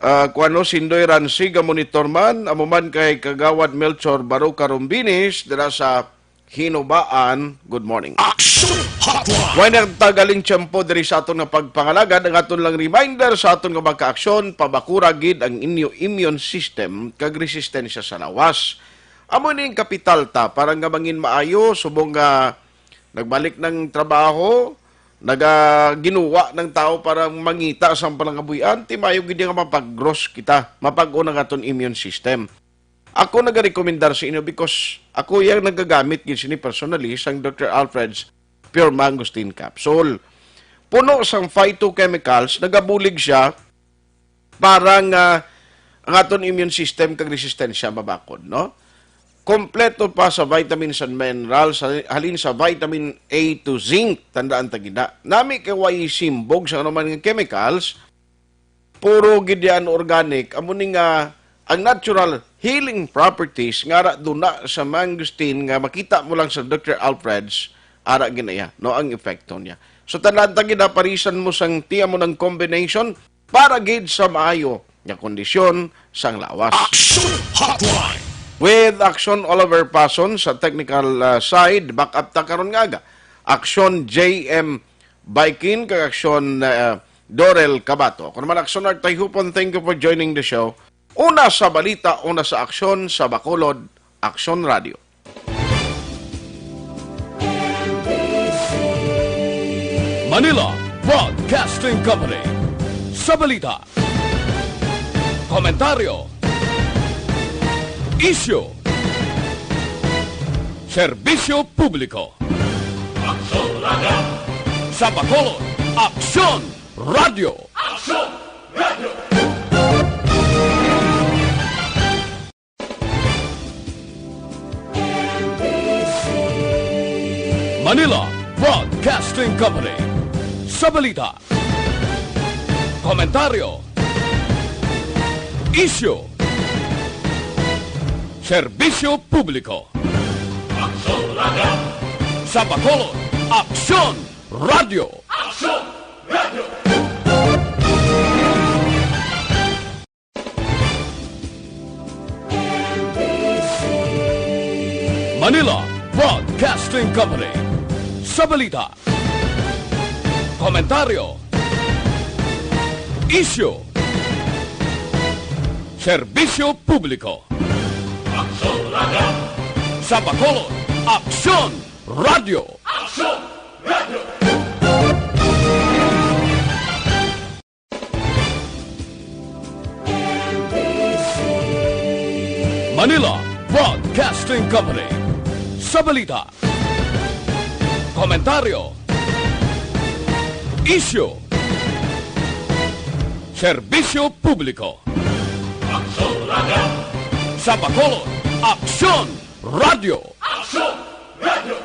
ah, kuwano, Sindoy Ransi, ga monitor man, amo man kay Kagawad Melchor Baruca Rumbinis dira sa Hinubaan. Good morning. Action Hotline. Way nagtagaling tiyempo diri sa aton nga pagpangalagad. Ang aton lang reminder sa aton nga mga kaaksyon, pabakura gid ang inyo immune system kag resistensya sa lawas. Amo ni ang kapital ta para nga mangin maayo, subong nga nagbalik ng trabaho, nagaginuwa ng tao para mangita sa panangabuhian, ti maayo gid nga mapag-gross kita, mapag-o ang aton immune system. Ako nagarekomendar sa inyo because ako yang nagagamit gid sini personally sang Doctor Alfred's Pure Mangosteen Capsule. Puno sang phytochemicals, nagabulig siya para nga ang aton immune system kag resistensya mabakod, no? Kompleto pa sa vitamins and minerals, sa, halin sa vitamin A to zinc, tandaan ta gid na. Nami kay way simbog sa anuman nga chemicals, puro gid yan organic, amo ni nga ang natural healing properties nga ara duna sa mangosteen nga makita mo lang sa Doctor Alfred's, ara ginaya, no, ang epekto niya. So, tandaan ta gid, ha, parisan mo sang tiya mo ng combination para gid sa maayo nga kondisyon sang lawas. Action Hotline. With Action Oliver Pason sa technical, uh, side, back up ta karon nga aga. Action J M Baikin kag Action, uh, Dorel Cabato. Ako naman Action Art Tayhupon, thank you for joining the show. Una sa balita, una sa aksyon, sa Bacolod, Action Radio. Manila Broadcasting Company. Sa balita, komentaryo, isyu, serbisyo publiko. Aksyon Radio. Sa Bacolod, Aksyon Radio. Aksyon Radio. Manila Broadcasting Company. Sa balita, komentaryo, isyu, serbisyo publiko. Aksyon Radio. Sa Bacolod, Aksyon Radio. Aksyon Radio. Manila Broadcasting Company. Sa balita, komentaryo, isyu, serbisyo publiko. Aksyon Radio. Sa Bacolod, Aksyon Radio. Aksyon Radio. Manila Broadcasting Company. Sa balita, komentaryo, isyu, serbisyo publiko. Aksyon Radio. Sa Bacolod, Aksyon Radio. Aksyon Radio.